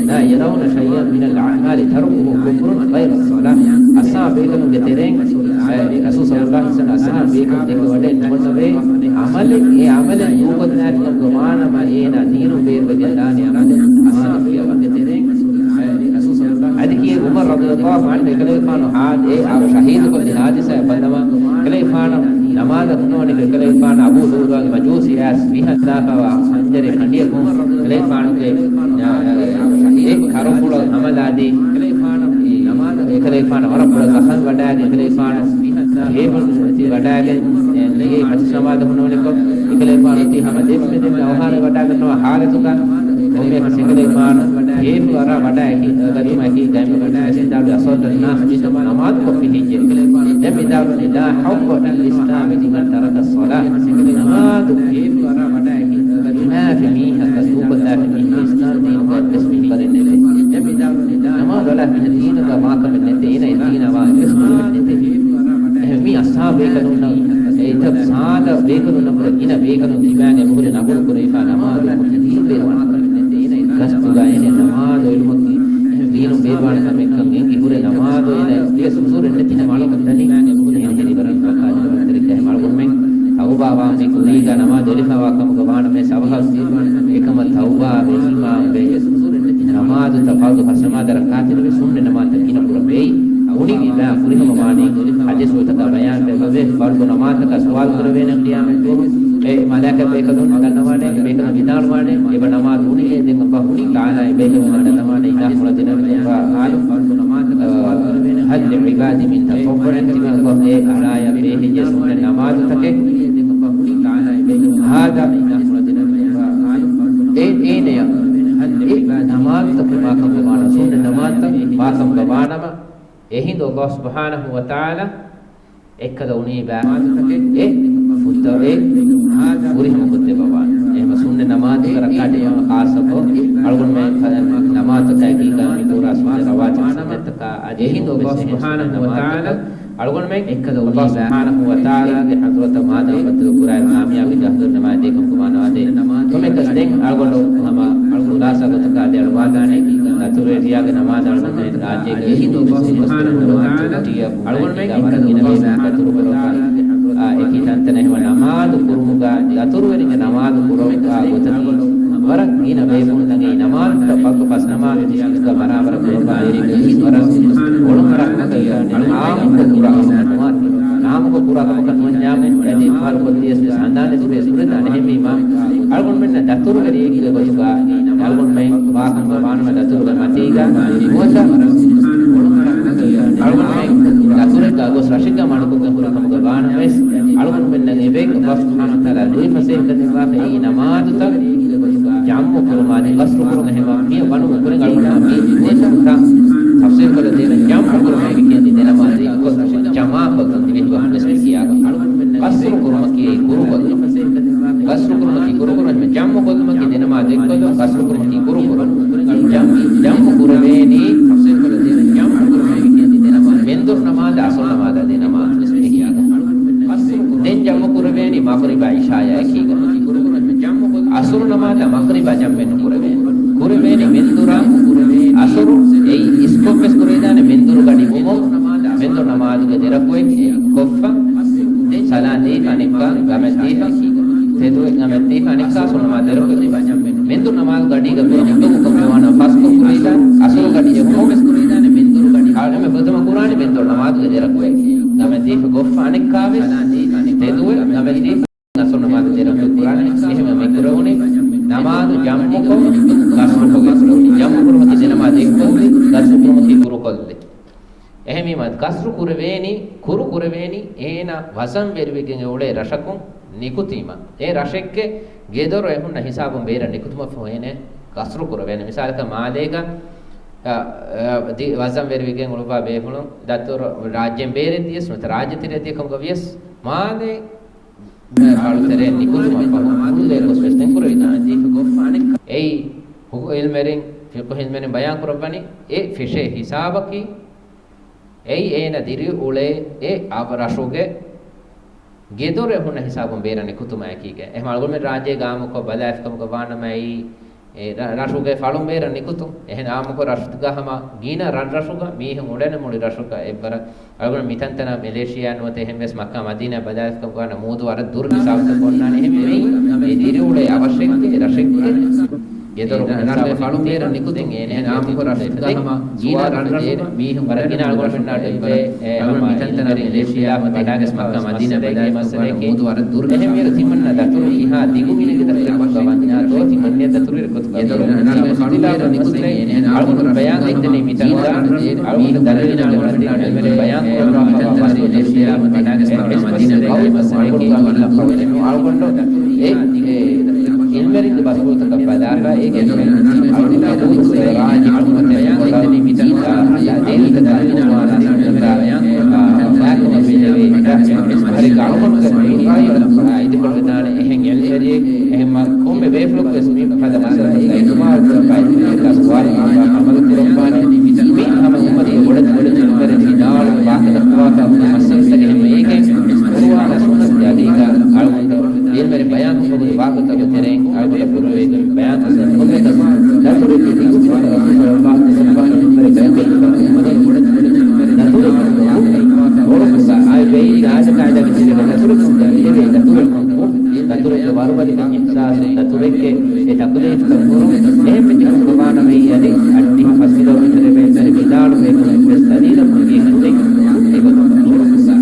لا يرون شيئا من الأعمال تركه كفر غير الصلاة. އަޞްޙާބު ބޭކަލުންގެ ތެރެއިން ރަސޫލު ޞައްލައްލާހު ޢަލައިހި ވަސައްލަމަ އަޞްޙާބު ބޭކަލުން ދެކެވަޑައިނުވަންނަވޭ ޢަމަލެއް، އެ ޢަމަލެއް ނުކޮށްދާތިކަމުގަ ވާނަމަ އޭނާ ދީނުން ބޭރުވެގެން ދާނެ ޢަމަލެއް ކިޔަވާ. އަދި ކިޔޭ ޢުމަރު ރަޟިޔަﷲ ޢަންހު އެކަލޭގެފާނު ހާދަ، އެ އަރު ޝަހީދުކޮށްދި ހާދިސާއަށް ބައްލަވާ، އެކަލޭގެފާނު ނަމާދަށް ނުވަނިކޮށް އެކަލޭގެފާނު އަބޫ ލުއުލުއާގެ މަޖޫސީ އައިސް ވިހަން ދާފަވާ ޚަންޖަރެއް ކަނޑިއަކުން އެކަލޭގެފާނުގެ އެ ކަރުފުޅަށް ހަމަލާދީ، އެކަލޭގެފާނު ވަރަށް ބޮޑަށް ގަހަން ވަޑާގެ އެކަލޭގެފާނު ހޭފުޅު ވެތި ވަޑާގެން އެ މަޖިލިސް ނަމާދަށް ނުވަނިކޮށް، އެކަލޭގެފާނު އޮތީ ހަމަ ދެންމެ ދެންމެ އަވަހާރަވެ ވަޑާގަންނަވާ ހާލަތުގަ، ކޮންމެއަކަސް އެކަލޭގެފާނު ހޭފުޅު އަރާ ވަޑާ އެކި ގަދުމަކީ ދައިމަ ވަޑާ ވިދާޅުވި، އަޞައްލަ ނާސް މިތަނުން ނަމާދު ކޮށްފި ހެއްޔޭ؟ ދެން ވިދާޅުވަނީ، لا حظ في الإسلام لمن ترك الصلاة. ނަމާދު ހޭފުޅު އަރާ ވަޑާ އެކި ދިމާވި މީހަކަށް ދޫކޮށްލާފި މީހަކަށް އިސްލާމް ދީނުގަ އެއްވެސް މިންވަރެއް ނެތޭ. ދެން ވިދާޅުވަނީ، ނަމާދު އަޅާ މީހާ ދީނުގަ މާކަމެއް ނެތޭ، އޭނަ އެ ދީނަށް ވާ އެއްވެސް ގުޅުމެއް ނެތޭ. އެހެން މި އަޞްޙާބު ބޭކަލުންނަށް އެ އިތައް ސާދަ ބޭކަލުންނަށް ވުރެ ގިނަ ބޭކަލުން ތިބާގެ މުހުރި ނަގުން ކުރެވިފާ ނަމާދު ދީނުން ބޭރުވާނެ ކަމެއް ނެތޭ. ގަސްތުގަ އޭނަ ނަމާދު އެޅުމަކީ އެހެން ދީނުން ބޭރުވާނެ ކަމެއްކަން އެނގި ހުރެ ނަމާދު އޭނަ އެއްވެސް އުޒުރެއް ނެތި ހަމަ އަޅުގަނޑު ދަނީ އެހެން ހެރި ވަރަށް ރައްކާތެރި ބައްތަރެއް ގަހެ މަޅުގުންމެން ތައުބާ ވާ މި ކުރީގަ ނަމާދު އެޅިފައިވާ ކަމުގަ ވާނަމޭ ސަބަހަށް އެކަމަށް ތައުބާ ވެ އީމާން ވެ ނަމާދުތައް ފަރުޟު ފަސް ނަމާދަށް ރައްކާތެރިވެ ސުންނަތް ނަމާދުތައް ގިނަ ކުރަން ވޭ. އުނި ވިދާ ކުރިހަމަ ވާނީ ޙަދީޘްފުޅުތަކާ ބަޔާން ވެއްޖެ ފަރުޟު ނަމާދުތަކާ ސުވާލު ކުރެވޭނެ ޤިޔާމަތް ދުވަހު. އެ މަލާއިކަ ބޭކަލުން ދަންނަވާނެ، ބޭކަލުން ވިދާޅުވާނެ، އެބަ ނަމާދު އުނިއޭ ދެން އައްލާހު ތަޢާލާ އެ ބޭކަލުންނަށް ދަންނަވާނެ، އިލާހު މުޅަ ދިނަން ދެންވާ ހާލު، އަ، هل لعبادي من تطوع، ތިމަން އައްލާހު އެ އަޅާޔަށް ބޭހެއްޔޭ ސުންނަތް ނަމާދުތަކެއް. ހާދަ، އޭ، އޭނަޔަށް އެ ނަމާދުތަކެއް ވާކަމުގަ ވާނަމަ، ސުންނަތް ނަމާދުތައް ވާކަމުގަ ވާނަމަ، އެހިނދު އައްލާހު ސުބްޙާނަހު ވަތަޢާލާ އެއްކަލަ އުނީ ބާ އެ ފުއްތަ އެ ފުރިހަމަ ކޮށްދެއްވަވާނެ. އެހެންމަ ސުންނަތް ނަމާދުގެ ރައްކާތެރިވުމަށް ޚާއްޞަކޮށް އަޅުގަނޑުމެން ނަމާދުތަކާއެކީގަ މި ކުރާ ސުންނަތް ރަވާތިބު ސުންނަތްތަކާ އަދި އެހިނދު އައްލާހު ސުބްޙާނަހު ވަތަޢާލާ އަޅުގަނޑުމެން އެއްކަލަ އައްލާހު ސުބްޙާނަހު ވަތަޢާލާގެ ޙަޟްރަތަށް މާދަމާ ބައްދަލު ކުރާއިރު ކާމިޔާބީގެ އަހުލުން ނަމާދޭ ކަމަކަށް ވާނަވާދޭ. ކޮންމެއަކަސް ދެން އަޅުގަނޑު ހަމަ ޚުލާޞާ ގޮތަކަށް އަދި އަޅުވާދާނެ ދަތުރުވެރިޔާގެ ނަމާދު އަޅުގަނޑުމެން ރާއްޖޭގެ އެހިނދު އައްލާހު ސުބްޙާނަހު ވަތަޢާލާ އަޅުގަނޑުމެން އެއްކަލަ އަޅުގަނޑުމެން އެކަލަ ދަތުރު ކުރައްވާ އާ، އެކި ތަންތަނަށް އެހެންވީމަ ނަމާދު ކުރުމުގަ ދަތުރުވެރިންގެ ނަމާދު ކުރައްވާ ގޮތަކީ ވަރަށް ގިނަ ބޭފުޅުން އެ ނަމާދުތައް ފަރުޟު ފަސް ނަމާދު ތި ސަފުގަ ބަރާބަރަށް ކުރައްވާ އެރި ވަރަށް އޮޅުން ރަޙްމަތަކީ އާއްމުކޮށް ކުރާ ކަމަކަށް ނުވާނެ. އާއްމުކޮށް ކުރާ ކަމަކަށް ނުވަންޏާމެ އަދި ފަހަރު ކޮށްދިޔަސް ވެސް ހަނދާން ދެތިބޭސް ކުރެދާނެ. އެހެންވީމަ އަޅުގަނޑުމެންނަށް ދަތުރުވެރިއެއްގެ ގޮތުގަ އަޅުގަނޑުމެން ވާކަމުގަ ވާނަމަ ދަތުރުގެ މަތީގަ ނުވަތަ އަޅުގަނޑުމެން ދަތުރެއްގަ ގޮސް ރަށެއްގަ މަޑުކޮށްގެން ހުރި ކަމުގަ ވާނަމަވެސް، އަޅުގަނޑުމެންނަށް އެބައިން އައްލާހު ސުބްޙާނަހު ވަތަޢާލާ ލުއިފަސޭހަކަން ދެއްވާފަ އެއީ ނަމާދުތައް ޖަމްޢު ކުރުމާ އަދި ޤަޞްރު ކުރުން. އެހެންވީމަ މި ވަނުމު ކުރިން އަޅުގަނޑުމެން މި ނުވަތަ ތަފްސީލް ކޮށްލަދޭނަން ޖަމްޢު ކުރުމާ އެކި ކިޔަނީ ދެ ނަމާދު އެއްކޮށް ޖަމާކޮށް ދިވެހި ބަހުން ވެސް މި ކިޔާ ގޮތަށް. ޤަޞްރު ކުރުމަކީ ކުރުކޮށްލުން. ޤަޞްރު ކުރުމަކީ ކުރުކުރުން. ޖަމްޢު ކޮށްލުމަކީ ދެ ނަމާދު އެއްކޮށް ޤަޞްރު ކުރުމަކީ ކުރުކުރުން. ޖަމް، ޖަމްޢު ކުރެވޭނީ މެންދުރު ނަމާދާ އަސުރު ނަމާދާ ދެ ނަމާދު އެކީގަ. ދެން ޖަމްޢު ކުރެވޭނީ މަޣްރިބާ އިޝާޔާ އެކީގަ. އަސުރު ނަމާދާ މަޣްރިބާ ޖަމްޢެއް ނުކުރެވޭނެ. ކުރެވޭނެ މެންދުރާ އަސުރު އެއީ އިސްކޮށް ވެސް ކުރެވިދާނެ މެންދުރު ގަޑި ވުމުން މެންދުރު ނަމާދުގެ ދެ ރަކުޢަތް ކޮށްފަ، ސަލާން ދީފަ އަނެއްކާ ގަމެއް ދީފަ، ތެދުވެ ގަމެއް ދީފަ އަނެއްކާ އަސުރު ނަމާދު ދެ ރަކުޢަތް ދީފަ. މެންދުރު ނަމާދު ގަޑީގަ ކުރި ހިނގަމުކަމުގަ ވާނަމަ ފަސްކޮށް ކުރީތާ އަސުރު ގަޑި އެ ވުމުން ވެސް ކުރީތާނެ މެންދުރު ގަޑި. އާ، އެންމެ ފުރަތަމަ ކުރާނީ މެންދުރު ނަމާދުގެ ދެ ރަކުޢަތް ގަމެއް ދީފަ ކޮށްފަ އަނެއްކާ ވެސް ތެދުވެ ގަމެއް ދީފަ އަސުރު ނަމާދު ދެ ރަކުޢަތް ކުރާނެ. އެހެންވެ މި ކުރެވުނީ ނަމާދު ޖަމްޢުކޮށް ޤަޞްރުކޮށް ކުރެވުނީ. ޖަމްޢު ކުރުމަކީ ދެ ނަމާދު އެއްކޮށްލި، ޤަޞްރު ކުރުމަކީ ކުރުކޮށްލި. އެހެންވީމަ ޤަޞްރު ކުރެވޭނީ، ކުރު ކުރެވޭނީ އޭނާ ވަޒަންވެރިވެގެން އުޅޭ ރަށަކުން ނިކުތީމަ، އެ ރަށެއްގެ ގެދޮރު އެހުންނަ ހިސާބުން ބޭރަށް ނިކުތުމަށްފަހު އޭނާ ޤަޞްރު ކުރެވޭނެ. މިސާލަކަށް މާލޭގަ، އަ، އަ، ދި-، ވަޒަންވެރިވެގެން އުޅުއްވާ ބޭފުޅުން ދަތުރު ރާއްޖޭން ބޭރެއް ދިޔަސް ނުވަތަ ރާއްޖެ ތެރޭ ދިޔަ ކަމުގަ ވިޔަސް މާލޭ ފަޅުތެރޭ ނިކުތުމަށްފަހު ކުއްލޭ ގޮސް ވެސް ދެން ކުރެވިދާނެ. އެއީ ހުކު ޢިލްމުވެރިން، ފިޤުހު ޢިލްމުވެރިން ބަޔާން ކުރައްވަނީ އެ ފެށޭ ހިސާބަކީ، އެއީ އޭނަ ދިރިއުޅޭ އެ އަ-، ރަށުގެ ގެދޮރެއް ހުންނަ ހިސާބުން ބޭރަށް ނިކުތުމާއެކީގަ. އެހެން އަޅުގަނޑުމެން ރާއްޖޭގަ އާއްމުކޮށް ބަލާފިކަމުގަ ވާނަމަ އެއީ އެ ރަ-، ރަށުގެ ފަޅުން ބޭރަށް ނިކުތުން. އެހެން އާއްމުކޮށް ރަށުގަ ހަމަ ގިނަ ރަށްރަށުގަ މީހުން އުޅެނެ މުޅި ރަށުގަ އެއްވަރަށް އަޅުގަނޑު މިތަންތަނަށް މެލޭޝިޔާ ނުވަތަ އެހެން ވެސް މައްކާ މަދީނާ ބަލާލިފަ ކަމުގަ ވާނަމަ މޫދު ވަރަށް ދުރު ހިސާބުތައް އޮންނާނެ. އެހެންވެ މި ދިރިއުޅޭ އަވަށެއްގެ ރަށެއްގެ ގެދޮރު ރަށުގެ ފަޅުން ބޭރަށް ނިކުތުން އޭނަ އާއްމުކޮށް ރަށުގަ ހަމަ ގިނަ ރަށުގެ މީހުން ވަރަށް ގިނަ އަޅުގަނޑުމެންނާ އެއްވެ އެ ހަމަ މިތަންތަނަށް މެލޭޝިޔާ ވަޑާގެސް މައްކާ މަދީނާ ބަލާލިފަ ކަމުގަ ވާނަމަ މޫދު ވަރަށް ދުރު ހިސާބުތައް އޮންނާނެ. އެހެންވީމަ ތިމަންނަ ދަތުރު ކިހާ ދިގު މިނެޓްގެ ދަތުރެއް ކޮށްގަ ވަންޏާތޯ ތިމަންނަ ދަތުރު އިރު ކޮށްގަ ވަންޏާ. އަޅުގަނޑު ބަޔާން ދެން މިތަން އަޅުގަނޑު ދަރިން ބަޔާން ކުރައްވާފަ ވަރު ދެން އަޅުގަނޑު އަޅުގަނޑު އެ، އެ ޢިލްމުވެރިންގެ ބަސްފުޅުތަކަށް ބަލާފަ އޭގެ އަޅުގަނޑު ބަޔާން ދެން މިތަން އަޅުގަނޑު އެ އިދިކޮށްދާނެ އެހެން ޢިލްމުވެރިއެއް އެހެންމަ ކޮންމެ ބޭފުޅަކުވެސް މި ފަދަ މައްސަލަތަކަށް އިޖުމާޢު ކުރައްވާ އިޖުމާޢުގެ ސުވާލު ކުރައްވާ ޢަމަލު ކުރައްވާނެ. މި ހަމަ އުއްމަތުގެ ބޮޑެތި ބޮޑެތި ޢިލްމުވެރިން ވިދާޅުވި ވާހަކަ ދައްކަވާފަ ހުރި މައްސަލަތަކެއް އެހެންމަ އޭގެ ޤުރުއާނާ ސުންނަތުގެ އަޑީގަ އަޅުގަނޑު ޢިލްމުވެރިން ބަޔާންކޮށްފަ ހުރި ވާހަކަތަކުގެ ތެރެއިން އަޅުގަނޑަށް ބުނެވޭ ކަމަށް ބަޔާންކޮށްދޭން. ކޮންމެއަކަސް ދަތުރެއްގެ ދިގު ސުވާލަކަށް ރަސޫލު ޞައްލައްލާހު ޢަލައިހި ވަސައްލަމަ ޢިލްމުވެރިން ބަޔާންކޮށްފަ ހުރި ދަތުރެއްގެ ދިގު ސުވާލަކަށް ދަތުރެއްގެ ދިގު އޮޅުކުފަ އާއި ބެއި ގާތަކާއިދާގެ ތެރެއިން ދަތުރެއް ކޮށްގެން ދިޔަވޭ ދަތުރެއް ކޮށް ދަތުރެއްގެ ވަރުބަލިކަން އިޙްސާސުން ދަތުރެއްގެ އެ ތަކުލީފްތައް ކުރުން އެހެން މިކަން ކުރައްވާނަމައީ އަދި އައްޑިހަ ފަސް ކިލޯމީޓަރެއް ބެއި ވިދާޅުވޭ ކަމެއް ވެސް ދަލީލަކުން ދިޔަ ކަންތައް އެގޮތަށް.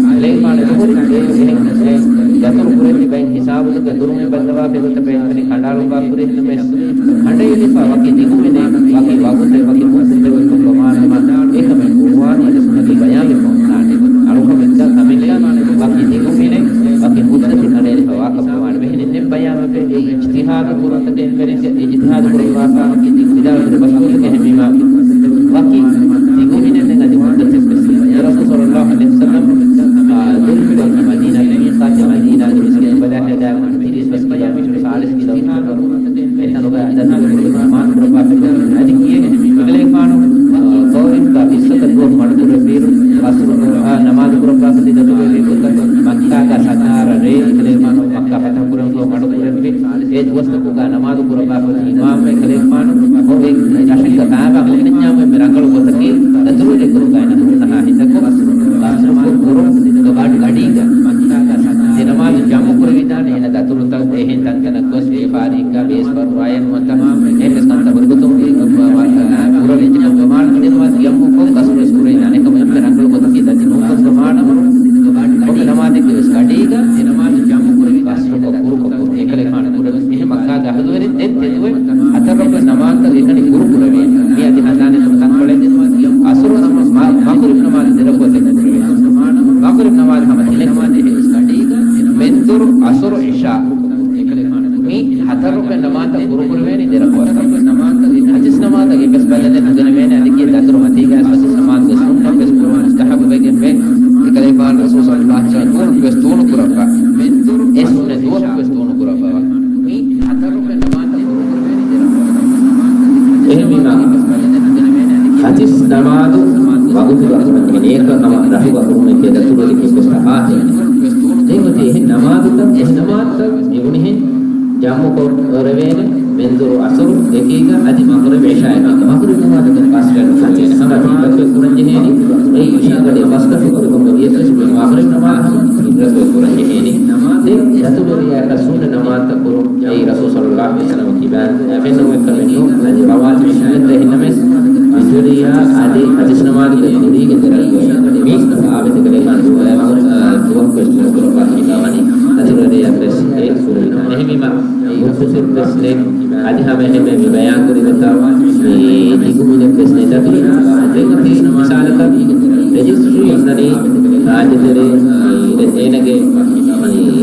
ސުލައިމާނު ޒުހުރީ އެ އެހެން ދަތުރު ކުރެއްވި ބައެއް ހިސާބު ވަގުތުގެ ދުރުމެއް ބައްލަވާފަ ގޮތަށް ބޭނުން ކަނޑައަޅުއްވާ ކުރިންނަމެސް، ކަނޑައެޅިފަ ވަކި ދިގުމިނެއް، ވަކި ވަގުތެއް، ވަކި މުއްދަތެއް ވެފަ ވާނަމަ، އެކަމެއް ޤުރުއާން ޙަދީޘް ވަކި ބަޔާނެއް ނޯންނާނެ. އަޅުކަމެއްގަ ކަމެއްގަ ވަކި ދިގުމިނެއް، ވަކި މުއްދަތެއް ކަނޑައެޅިފަ ވާކަމަށް ވާނެ. އެހެނެއް ނެއް ބަޔާންވެފަ އެ އިޖްތިހާދު ކުރުންތަކެއް ވެރިންގެ އިޖްތިހާދު ކުރައްވާފަ، ވިދާޅުވެ ބަސްކޮށްލި އެހެންވީމަ، ވަކި ދިގުމިނެއް އަދި މުއްދަތެއް ވެސް ރަސޫލު ޞައްލަﷲ ޢަލައިހި ވަސައްލަމް، އާ، ދުރުހު ވަކި މަދީނާގެ މިސްކިތް ބަލާ ހަދާގަން ތިރީސް ފަސް ކިލޯމީޓަރު، ސާޅީސް ކިލޯމީޓަރު އެތަނުގަ ދަތުރު ނަމާދު ކުރައްވާފައި އަދި ކިޔޭ އެކަލޭގެފާނު، އާ، ޠާއިފްގަ ޤިއްޞަތައް ދުވަހު މަޑުކުރެއްވިއިރު، ޢަޞްރު، އާ، ނަމާދު ކުރައްވާފައި ދަތުރުވެރި ގޮތަށް މައްކާގަ ސަތާރަ ރޭ އެކަލޭގެފާނު މައްކާ ފަތަޙަ ކުރަންފަހު މަޑުކުރެއްވި. އެ ދުވަސްތަކުގަ ނަމާދު ކުރައްވާފައި އިމާމް އެކަލޭގެފާނު އެ ރަށެއްގަ ބާވާ ހުންނަންޏާމު އެންމެ ރަނގަޅު ގޮތަކީ ދަތުރުވެރި ގުރުގަ އޭނަ ހުންނަހާ ހިނދަކު ޤަޞްރުކޮށް ގުރު ގަޑި ގަޑީގަ ދެ ނަމާދު ޖަމްޢު ކުރެވިދާނެ. އޭނަ ދަތުރުތައް އެހެން ތަންތަނަށް ގޮސް ވިޔަފާރީގަ ބޭސް ފަރުވާއެއް ނުވަތަ އެހެން ވެސް ކަންތައް ބޮޑު ގޮތުން ކުރަން އެއްޗިކަން ވަމާނަ ދެ ނަމާދު ޖަމްޢުކޮށް ޤަޞްރު ވެސް ކުރެވިދާނެ. އެކަމަކު އެންމެ ރަނގަޅު ގޮތަކީ ދަތި ނުކޮށް ވަމާނަމަ ކޮންމެ ނަމާދެއްގެ ވެސް ގަޑީގަ ދެ ނަމާދު ޖަމްޢު ކުރެވި ޤަޞްރުކޮށް ގުރުކޮށް ކުރުން. އެކަލޭގެފާނު ކުރެއްވި މިހެން މައްކާގެ އަހުލުވެރިން ދެން ތެދުވެ ހަތަރު ރަކުޢަތް ނަމާދުތައް އެކަނި ކުރު ކުރެވޭ. މި އަދި ހަނދާނެއް ކުރު ތަންކޮޅެއް ޢަޞްރު ނަމާ-، މަ-، މަޣްރިބް ނަމާދު ދެ ރަކުޢަތެއް ކުރެވޭ. މަޣްރިބް ނަމާދު ހަމަ ތިނެއް ކުރެވޭ. މެންދުރު ޢަޞްރު ޢިޝާ މި ހަތަރު ރަކުޢަތް ނަމާދުތައް ކުރު ކުރެވޭނީ ދެ ރަކުޢަތަށް. ހަދީސް ނަމާދަށް އެއްވެސް ބަދަލެއް ނުގެނެވޭނެ. އަދި ކިޔޭ ދަތުރު މަތީގަ ހަދީސް ނަމާދުގެ ސުންނަތް ވެސް ކުރުން މުސްތަޙައްބު ވެގެންވޭ. އެކަލޭގެފާނު ރަސޫލު ޞައްލަﷲ ޢަލައިހި ވަސައްލަމް ދުވަހު ވެސް ދޫނު ކުރައްވާ. އެ ސުންނަތް ދުވަހު ވެސް ދޫނު ކުރައްވާ. މި ހަތަރު ރަކުޢަތް ނަމާދުތައް ކުރު ކުރެވޭނީ ދެ ރަކުޢަތަށް. އެހެންވީމަ، ހަދީސް ނަމާދު ވަގުތުގަ ކުރުން އެ ނޭކަ ކަމަށް ރަށުގަ ކުރުމެކޭ ދަތުރުވެރިކަން ވެސް ތަފާތެއް. ދެން އޮތީ އެހެން ނަމާދުތައް، އެހެން ނަމާދުތައް މި ބުނިހެން ޖަމްޢު ކުރެވޭނެ. މެންދުރު ޢަޞްރު ދެކީގަ އަދި މަޣްރިބް ޢިޝާ އެކީގަ. މަޣްރިބް ނަމާދު ކަން ފާސިލަ ނުކުރެވޭނެ. ހަމަ ތިން ރަކުޢަތް ކުރަން ޖެހޭނީ. އެއީ ޢިޝާ ގަޑި ފަސް ރަކުޢަތް ކުރުން ގޮވިޔަސް ވެސް މަޣްރިބް ނަމާދު ތިން ރަކުޢަތް ކުރަން ޖެހޭނީ. ދެން ދަތުރުވެރިޔާ ސުންނަ ނަމާދުތައް ކުރުން އެއީ ރަސޫލު ޞައްލަﷲ ޢަލައިހި ވަސައްލަމަ ކިބާ ފެންނަމުން ކަމެއް ނޫން. އަދި ރަވާތިބު ސުންނަތްތައް އެހެންނަމެސް ވިތުރިއްޔާ އަދި ހަދީސް ނަމާދުގެ ކުރީގެ ދެ ރަކުޢަތް މި ސާބިތު ކުރެވި ކަން ދުވަހު، އަ، ދުވަހަކުވެސް ނުކުރައްވާ ހިނގާވަނީ. ދަތުރުވެރިޔަކު ވެސް އެ ކުރެވިދާނެ. އެހެންވީމަ މުއްދަތެއް ވެސް ނެތް. އަދި ހަމަ އެހެންމެ މި ބަޔާން ކުރި ގޮތަށް މި ދިގުމިނެއް ވެސް ނެތް. ދަތުރު އަދި މިސާލަކަށް ރެޖިސްޓްރީ އޮންނަނީ ރާއްޖެތެރޭ، އޭނަގެ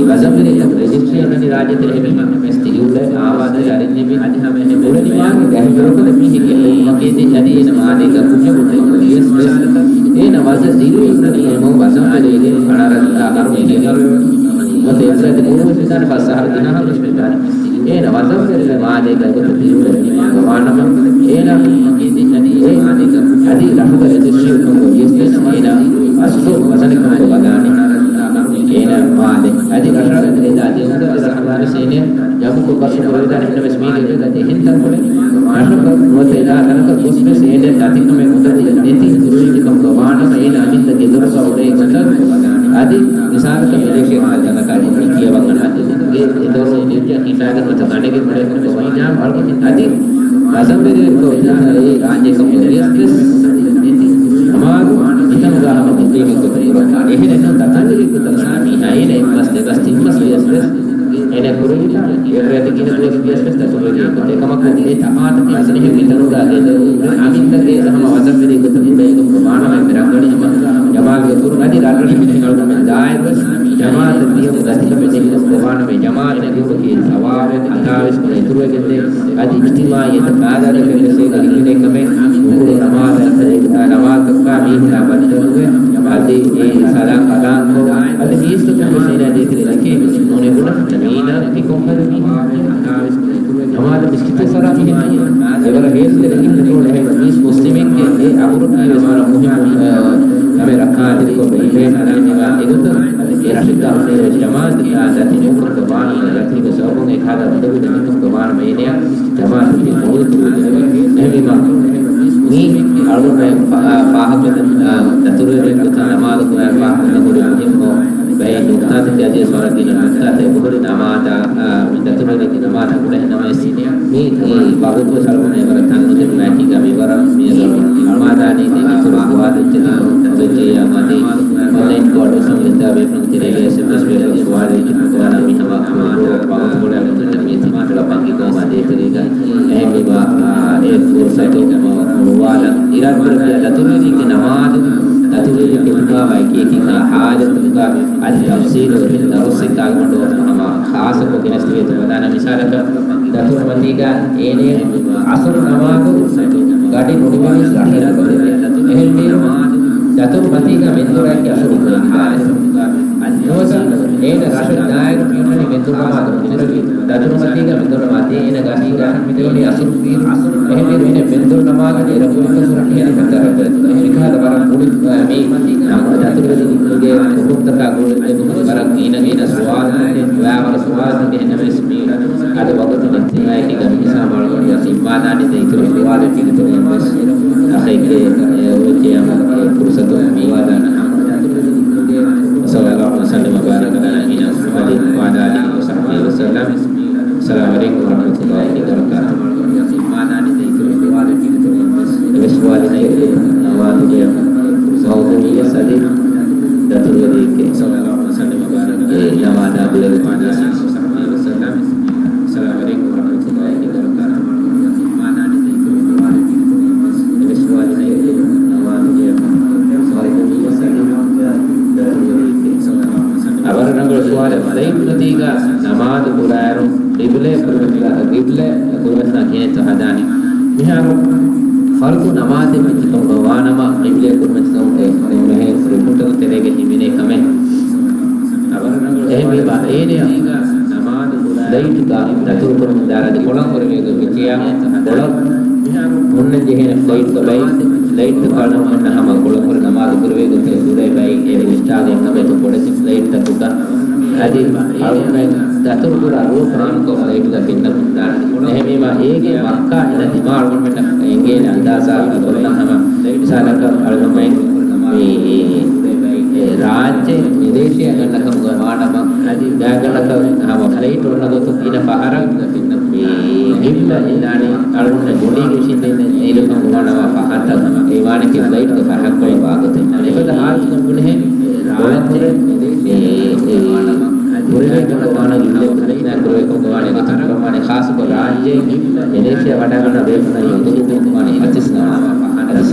ވަޒަންވެރިކަން ރެޖިސްޓްރީ އޮންނަނީ ރާއްޖެތެރޭ. އެހެންވީމަ ވެސް ތިރިއުޅޭ އާވާދަށް އަރިންނެވި އަދި ހަމަ އެހެން އުޅެނިވާނެ ގަހި ދޮރުގަދަ މީހެއްގެ ހެދުމަކީ އަދި އޭނަ މާލޭގަ ކުއްޖަކު ނުވިޔަސް ވެސް އޭނަ ވަޒަ ދިރު އިންނަނީ އެމަ ވަޒަން ވެރިގެ އަނަރަ އަހަރު މިހިރަ ނުވަތަ އެއްސަތޭކަ ބޮޑުވެސް ވެދާނެ ފަސް އަހަރު ދިހަ އަހަރު ވެސް ވެދާނެ. އޭނަ ވަޒަން ވެރި މާލޭގަ ގޮތަށް ދިރު ވެރި ވާނަމަ އޭނަ އެ އަދި ރަށުގަ ރެޖިސްޓްރީ ކޮށް ގޮވިޔަސް ވެސް އޭނަ އަސްލު ވަޒަނެއް ކަމުގަ ބަލާނެ. އޭނަ މާލެ އަދި ރަށަށް އެދާ ދިޔުން ދަ ރަހުމާނު ސޭނިއަރ ޖަމްޢުކޮށް ބަސް ކުރެވިދާނެ ހިންނަވެސް މީގެ އެއް އެހެން ތަންކޮޅެއް ރަށަކަށް ނުވަތަ އެދާ ތަނަކަށް ގޮސް ވެސް އޭނަ ދަތިކަމެއް މުދަތި ނެތި ކުރިއެއް ކަމުގަ ވާނަމަ އޭނަ އަމިއްލަ ގެދޮރުގަ އުޅޭ ގޮތަށް އަދި މިސާލަކަށް މެލޭޝިއާ ތަނަކަށް އަދި ކިޔަވަން އަންނަ އަދި ގެ ދޮރު މިއްޔަ ހިފާގެން ނުވަތަ ގަނެގެން އުޅޭ ކަމުގަ ވަންޏާ އަދި މަސަންވެރި ކޮށް އެ ރާއްޖެ ކަމުގަ ވިޔަސް ވެސް ނަމާދު މިތަނުގަ ހަމަ މުޤީމެއް ގޮތަށް ކުރައްވާނެ. އެހެނެއްނު ދަތުރުވެރި ގޮތަށް މީހާ އޭނަ އެއްމަސް ދެމަސް ތިންމަސް ވިޔަސް ވެސް އޭނަ ކުރެވިދާނެ އެއްރޭތި ގިނަ ދުވަސް ވިޔަސް ވެސް ދަތުރުވެރި ގޮތެއް. އެކަމަކު އެ ތަފާތު މަސަނެހެ މިތަނުގަ ގެދޮރު އަމިއްލަ ގޭ ހަމަ ވަޒަންވެރި ގޮތަށް އުޅޭ ގޮތުން ވާނަމަ އެންމެ ރަނގަޅީ ހަމަ ޖަމާލުގެ ކުރުން އަދި ރަށްރަށުގެ އަޅުގަނޑުމެން ދާއިރުވެސް ޖަމާއަތަށް ދިޔަމު ދަތިކަމެއް ނެތިކަމުގަ ވާނަމަ ޖަމާއަތުގެ ގުރުބަކީ ސަވާބެއް ހަނދާވެސް ކުރެ އިތުރުވެގެންދޭ. އަދި އިޖްތިމާޢީ އެތައް ބާދަރެއްގެ ފެށޭގަ ހިނގިނެ ކަމެއް ނުކުޅެ ނަމާދަށް އެ ނަމާދަކާ މީހުންނާ ބައްދަލުވެ އަދި އެ ސަލާ ކަލާންކޮށް އަދި މީސްތަކުން ވެސް އޭނާ ދޭތެރޭ ދެކޭ ނޫނެ ބުނަ މީނާ މިކޮންމެ މީހުން ނަމާދަށް މިސްކިތެއް ސަރާ މީހެއް އެވަރަށް ހޭސްވެރި އިންނަ ނޫން. އެހެން މީސް މުސްލިމެއްގެ އެ އަބުރަކީ ވެސް ވަރަށް މުހިއްމު ކަމެއް ރައްކާތެރިކޮށް ބެހިފައި ސަލާމް ދިމާ އެގޮތަށް އެ ރަށެއްގަ ހުންނެވި ޖަމާއަތުގެ ދަތި ނުކުރު ވާނަމަ ރަތީބު ސަބަބުން އެކާލަ އުނދަގޫ ދެމިކަމުގަ ވާނަމަ އޭނަޔަށް ޖަމާއަތުގެ މޮޅު އިތުރުވެގެން. އެހެންވީމަ މީ އަޅުގަނޑު ފާ-، ފާހަގަ، އާ، ދަތުރުވެރިން ގޮތަށް ނަމާދު ކުރާ ފާހަގަ ހުރި މުހިއްމު ބައެއް ނުކްތާތަކެއް އަދި ވަރަށް ގިނަ ނުކްތާތައް އެބަހުރި ނަމާދާ، އާ، މި ދަތުރުވެރިންގެ ނަމާދަށް އުޅޭ ނަމަވެސް މީ އެ ވަގުތު ސަޅުކުން އެވަރަށް ތަން ނުދެން މާތީގަ މިވަރަށް މިއަދު އަޅުމާދާނީ ދެން އިތުރު ފުވާދު އެއްޗެއް ދެކޮށް ނުވެއްޖެއްޔާ މަދީ. އޮންލައިން ކޯ އަޑުއިވުނު ތެރޭގަ އެސްއެމްއެސް ވެ ސުވާލު އިތުރު ކުރާނަމަ މިހަމަ ކުރު ވަގުތުކޮޅެއް އަގުތުން ޖަމްއިއްތިމާދުގެ ބަންގި ގައުމާ ދޭތެރޭގަ އެހެންވީމަ، އާ، އެ ފުރުސަތު ނުވާލަން. އިރާދަކުރެއްވިޔާ ދަތުރުވެރިންގެ ނަމާދު، ދަތުރުވެރިންގެ ޚުތުބާ އެކި އެކި ހާލަތުގަ އަދި ތަފްސީލު އެހެން ދަރުސެއް ކާލުގަނޑު ހަމަ ޚާއްޞަކޮށް ގެނެސްދެވޭތޯ ވަދާނަ މިސާލަކަށް ދަތުރު މަތީގަ އޭނަ އަސުރު ނަމާދު ގަޑި ނުޑިވެނީސް ރަށެއް ނުކުރެވޭ. އެހެންވީމަ ދަތުރު މަތީގަ މެންދުރަކީ އަސުރު ނުވަތަ އޭނަ ރަށަށް ދާއިރު މިއުޅެނީ މެންދުރު ނަމާދު ނުކުރެވި. ދަތުރު މަތީގަ މެންދުރު ނަމާދު އޭނަ ގާތީގަ މިއުޅެނީ އަސުރު ބީރު. އެހެންވީމަ އޭނަ މެންދުރު ނަމާދު އިރަކު އެކަސުރަ ކިޔަނީ ކޮންތާކަށް؟ މިކަހަލަ ވަރަށް މުޅި މި ދަތުރުވެރިންގެ ހުކުމްތަކާ ގުޅިގެން ވަރަށް ގިނަ ގިނަ ސުވާލުތަކެއް ވާ ވަރަށް ސުވާލުތަކެއް އެހެންނަމަވެސް މި އަދި ވަގުތު ނެތްތިމާއެކީ ގަމީސާ މަޅުގަނޑު އިއްޒާ އިއްވާލާނެ ދެ އިތުރު ސުވާލެއް ފިލިތުރެއްވެސް އަޚައެކޭ އެ އޮތް ކިޔާމަ އެ ފުރުސަތު މިވާދާނަ. وصلى الله وسلم وبارك على نبينا محمد وعلى آله وصحبه وسلم. السلام عليكم ورحمة الله وبركاته. އެ ސުވާލެއް ނަމާދުގެ މައުޟޫޢު އަދި ދަތުރުވެރިއެއްގެ ނަމާދާ ބުރެވި އަވަރަށް ރަނގަޅު ސުވާލެއް. ފްލައިޓް މަތީގަ ނަމާދު ކުރާއިރު ޤިބްލަ ކުރިމަތިލާ، ޤިބްލަ ކުރިމަތިލާ ކިހިނެއްތޯ ހަދާނީ؟ މިހާރު ފަރުޟު ނަމާދެއް މިތިކަމުގަ ވާނަމަ، ޤިބްލަ ކުރިމަތިލުން އެ ކޮންމެހެން ރުކުންތަކުގެ ތެރޭގަ ހިމެނޭ ކަމެއް. އެހެންވީމަ އޭނަޔަށް ފްލައިޓްގަ ދަތުރުކުރަމުން ދާއިރު އަދި ކޮޅަށް ހުރެވޭ ގޮތް ވިއްޔާ، ކޮޅަށް ހުންނަން ޖެހޭނެ ފްލައިޓްގަ ބައި، ފްލައިޓްގަ ކަޅަމުންނަށް ހަމަ ކޮޅަށް ހުރެ ނަމާދު ކުރެވޭ ގޮތެއް ހުރޭ ބައި އެ ވިއްޓާލެ އެކަމެތު ބޮޑެތި ފްލައިޓްތަކުގަ އަދި އަޅުގަނޑުމެން ދަތުރުކުރާ ރޫޓް ހާނުކޮށް ފްލައިޓްގަ ފެންނަމުން ދާނެ. އެހެންވީމަ އޭގެ މައްކާ އިން ދިމާ އަޅުގަނޑުމެންނަށް އެނގޭނެ އަންދާޒާ ކޮށްލަން ހަމަ މިސާލަކަށް އަޅުގަނޑުމެން މި އެ ރާއްޖެ މެލޭޝިޔާ ގަނޑަކަމުގަ ވާނަމަ، އަދި ގާތްގަނޑަކަށް ހަމަ ފްލައިޓް އޮންނަ ގޮތުން ގިނަ ފަހަރަށް މި ގިބްލަ އިންނާނީ އަޅުގަނޑު ގޮނޑީގެ އިށީނދެން އިރުކަން ގޮވާނަމަ ފަހަތަށް އެ ވާނެކީ ފްލައިޓްގެ ފަހަތްކޮޅަށް ވާގޮތެއް. އެފަދަ ހާލަތުގަ ބުނެހެން ގޮޅަށް ހުރެ މި ކުރެވޭ ކަމަށް ވާނަމަ ގިބްލަ ކުރެވޭ ކަމަށް ވާނެ ގޮތަށް ކުރައްވާނެ. ޚާއްޞަކޮށް ރާއްޖޭ މެލޭޝިޔާ ވަޑައިގަންނަ ބޭފުޅުން އުދުހުއްތުން ވާނީ ފަސް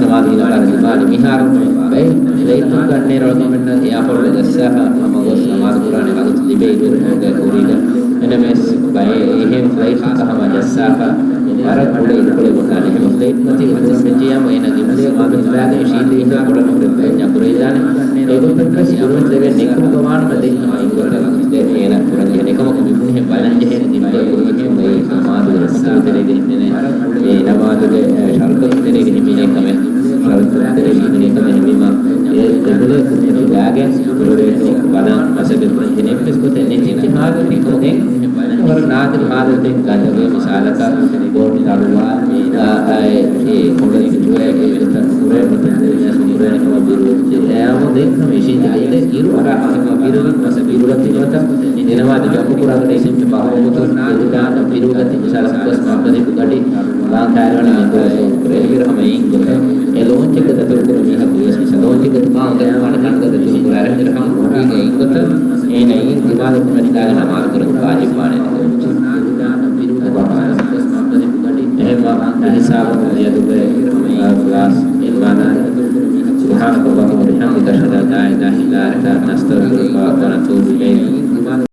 ނަމާދު ދިނުމާ ދިމާލި މިހާރު ބައެއް ފްލައިޓްތަކުގަ އަންނޭރަޅުގަނޑުމެންނަށް އެއާޕޯޓްގަ ޖައްސާފަ ހަމަ ގޮސް ނަމާދު ކުރާނެ ވަގުތު ލިބޭ އިރު ގޮތް ކުރީގަ. އެނަމެސް ބައެއް އެހެން ފްލައިޓްތަކަށް ހަމަ ޖައްސާފަ ވަރަށް ކުޑަ އިރުކޮޅެއް އޮންނާނެ. އެހެން ފްލައިޓް މަތީ އެތަނަށް ވެއްޖިއްޔާމު އޭނަ ގިބްލަޔަށް ކުރިމަތިލާގެން އިށީނދެވިހެން ކޮޅަށް ހުރެ ފްލައިޓް ކުރެވިދާނެ. އެގޮތަށްވެސް ކުރިމަތިލެވޭނެ އެކަމުގަ ވާނަމަ ދެން ހަމަ އިންގޮތަށް އޭނަ ކުރަންޖެހޭނެ. އެކަމަކު މި ބުނެހެން ބަލަންޖެހޭނެ ގިބްލަ ކުރިމަތިލުމައި ނަމާދުގެ ރުކުންތަކުގެ ތެރޭގަ ހިމެނޭ އެ ނަމާދުގެ، އެ، ޝަރުޠުތަކުގެ ތެރޭގަ ހިމެނޭ ކަމެއް، ޝަރުޠުތަކުގެ ތެރޭގަ ހިމެނޭ ކަމެއް ހެންވީމަ، އެ ގިބްލަ ކުރިމަތިލާގެން ކުރެވޭނެ ބަލަން މަސައްކަތް ކުރަންޖެހޭނެ. އެއްވެސް ގޮތެއް ނެތިއްޖެ ހާލަތެއް ކަމަށް ދެން ވަރަށް ނާދިރު ހާލަތެއް ގަދަވޭ. މިސާލަކަށް ބޯޓް ތަޅުވާ، އާ، އާ، އެ ކޮޅެއް ފިޓުވެ، އެ ގޮތަށް ނުކުރޭ، ނުކުރޭ، ނުކުރޭ ކަމަށް ބިރުވެއްޖެ. އެއާމު ދެން ހަމަ އިށީނދެ އައިދެ އިރު އަރާ ހަމަ ބިރުވި މަސަ ބިރުގަތި ނުވަތަ ދެނަވާ ދެ ޖަމްޕު ކުރާ ގަޑި ސިންޕި ބަހު ގޮތުން އެދިދާން ބިރުގަތި މިސާލަކަށް މައްކަދި ގަޑި ލާން ކާރިވަނީ މެންދުރަށް ކުރޭ. އެވެރި ހަމަ އެއިން ގޮތަށް އެ ލޯންޗެއްގަ ދަތުރު ކުރެ މީހަކު ވިޔަސް މިސާ ލޯންޗެއްގަ ތިމާ އުނދަގޫވާނެ ކަންގަ ދަތުރު ކުރާ އެހެން ހަމަ ކުރީގެ އެއިން ގޮތަށް އޭނަ އެއިން ދިމާލު ކުރިމަތިލާގެ ނަމާދު ކުރަން ވާޖިބުވާނެ. އެހެންވާ މިހިސާބުން މިއަދުގެ ކްލާސް ނިންމާލާނެ. سبحانك اللهم وبحمدك، أشهد أن لا إله إلا أنت، نستغفرك ونتوب إليك.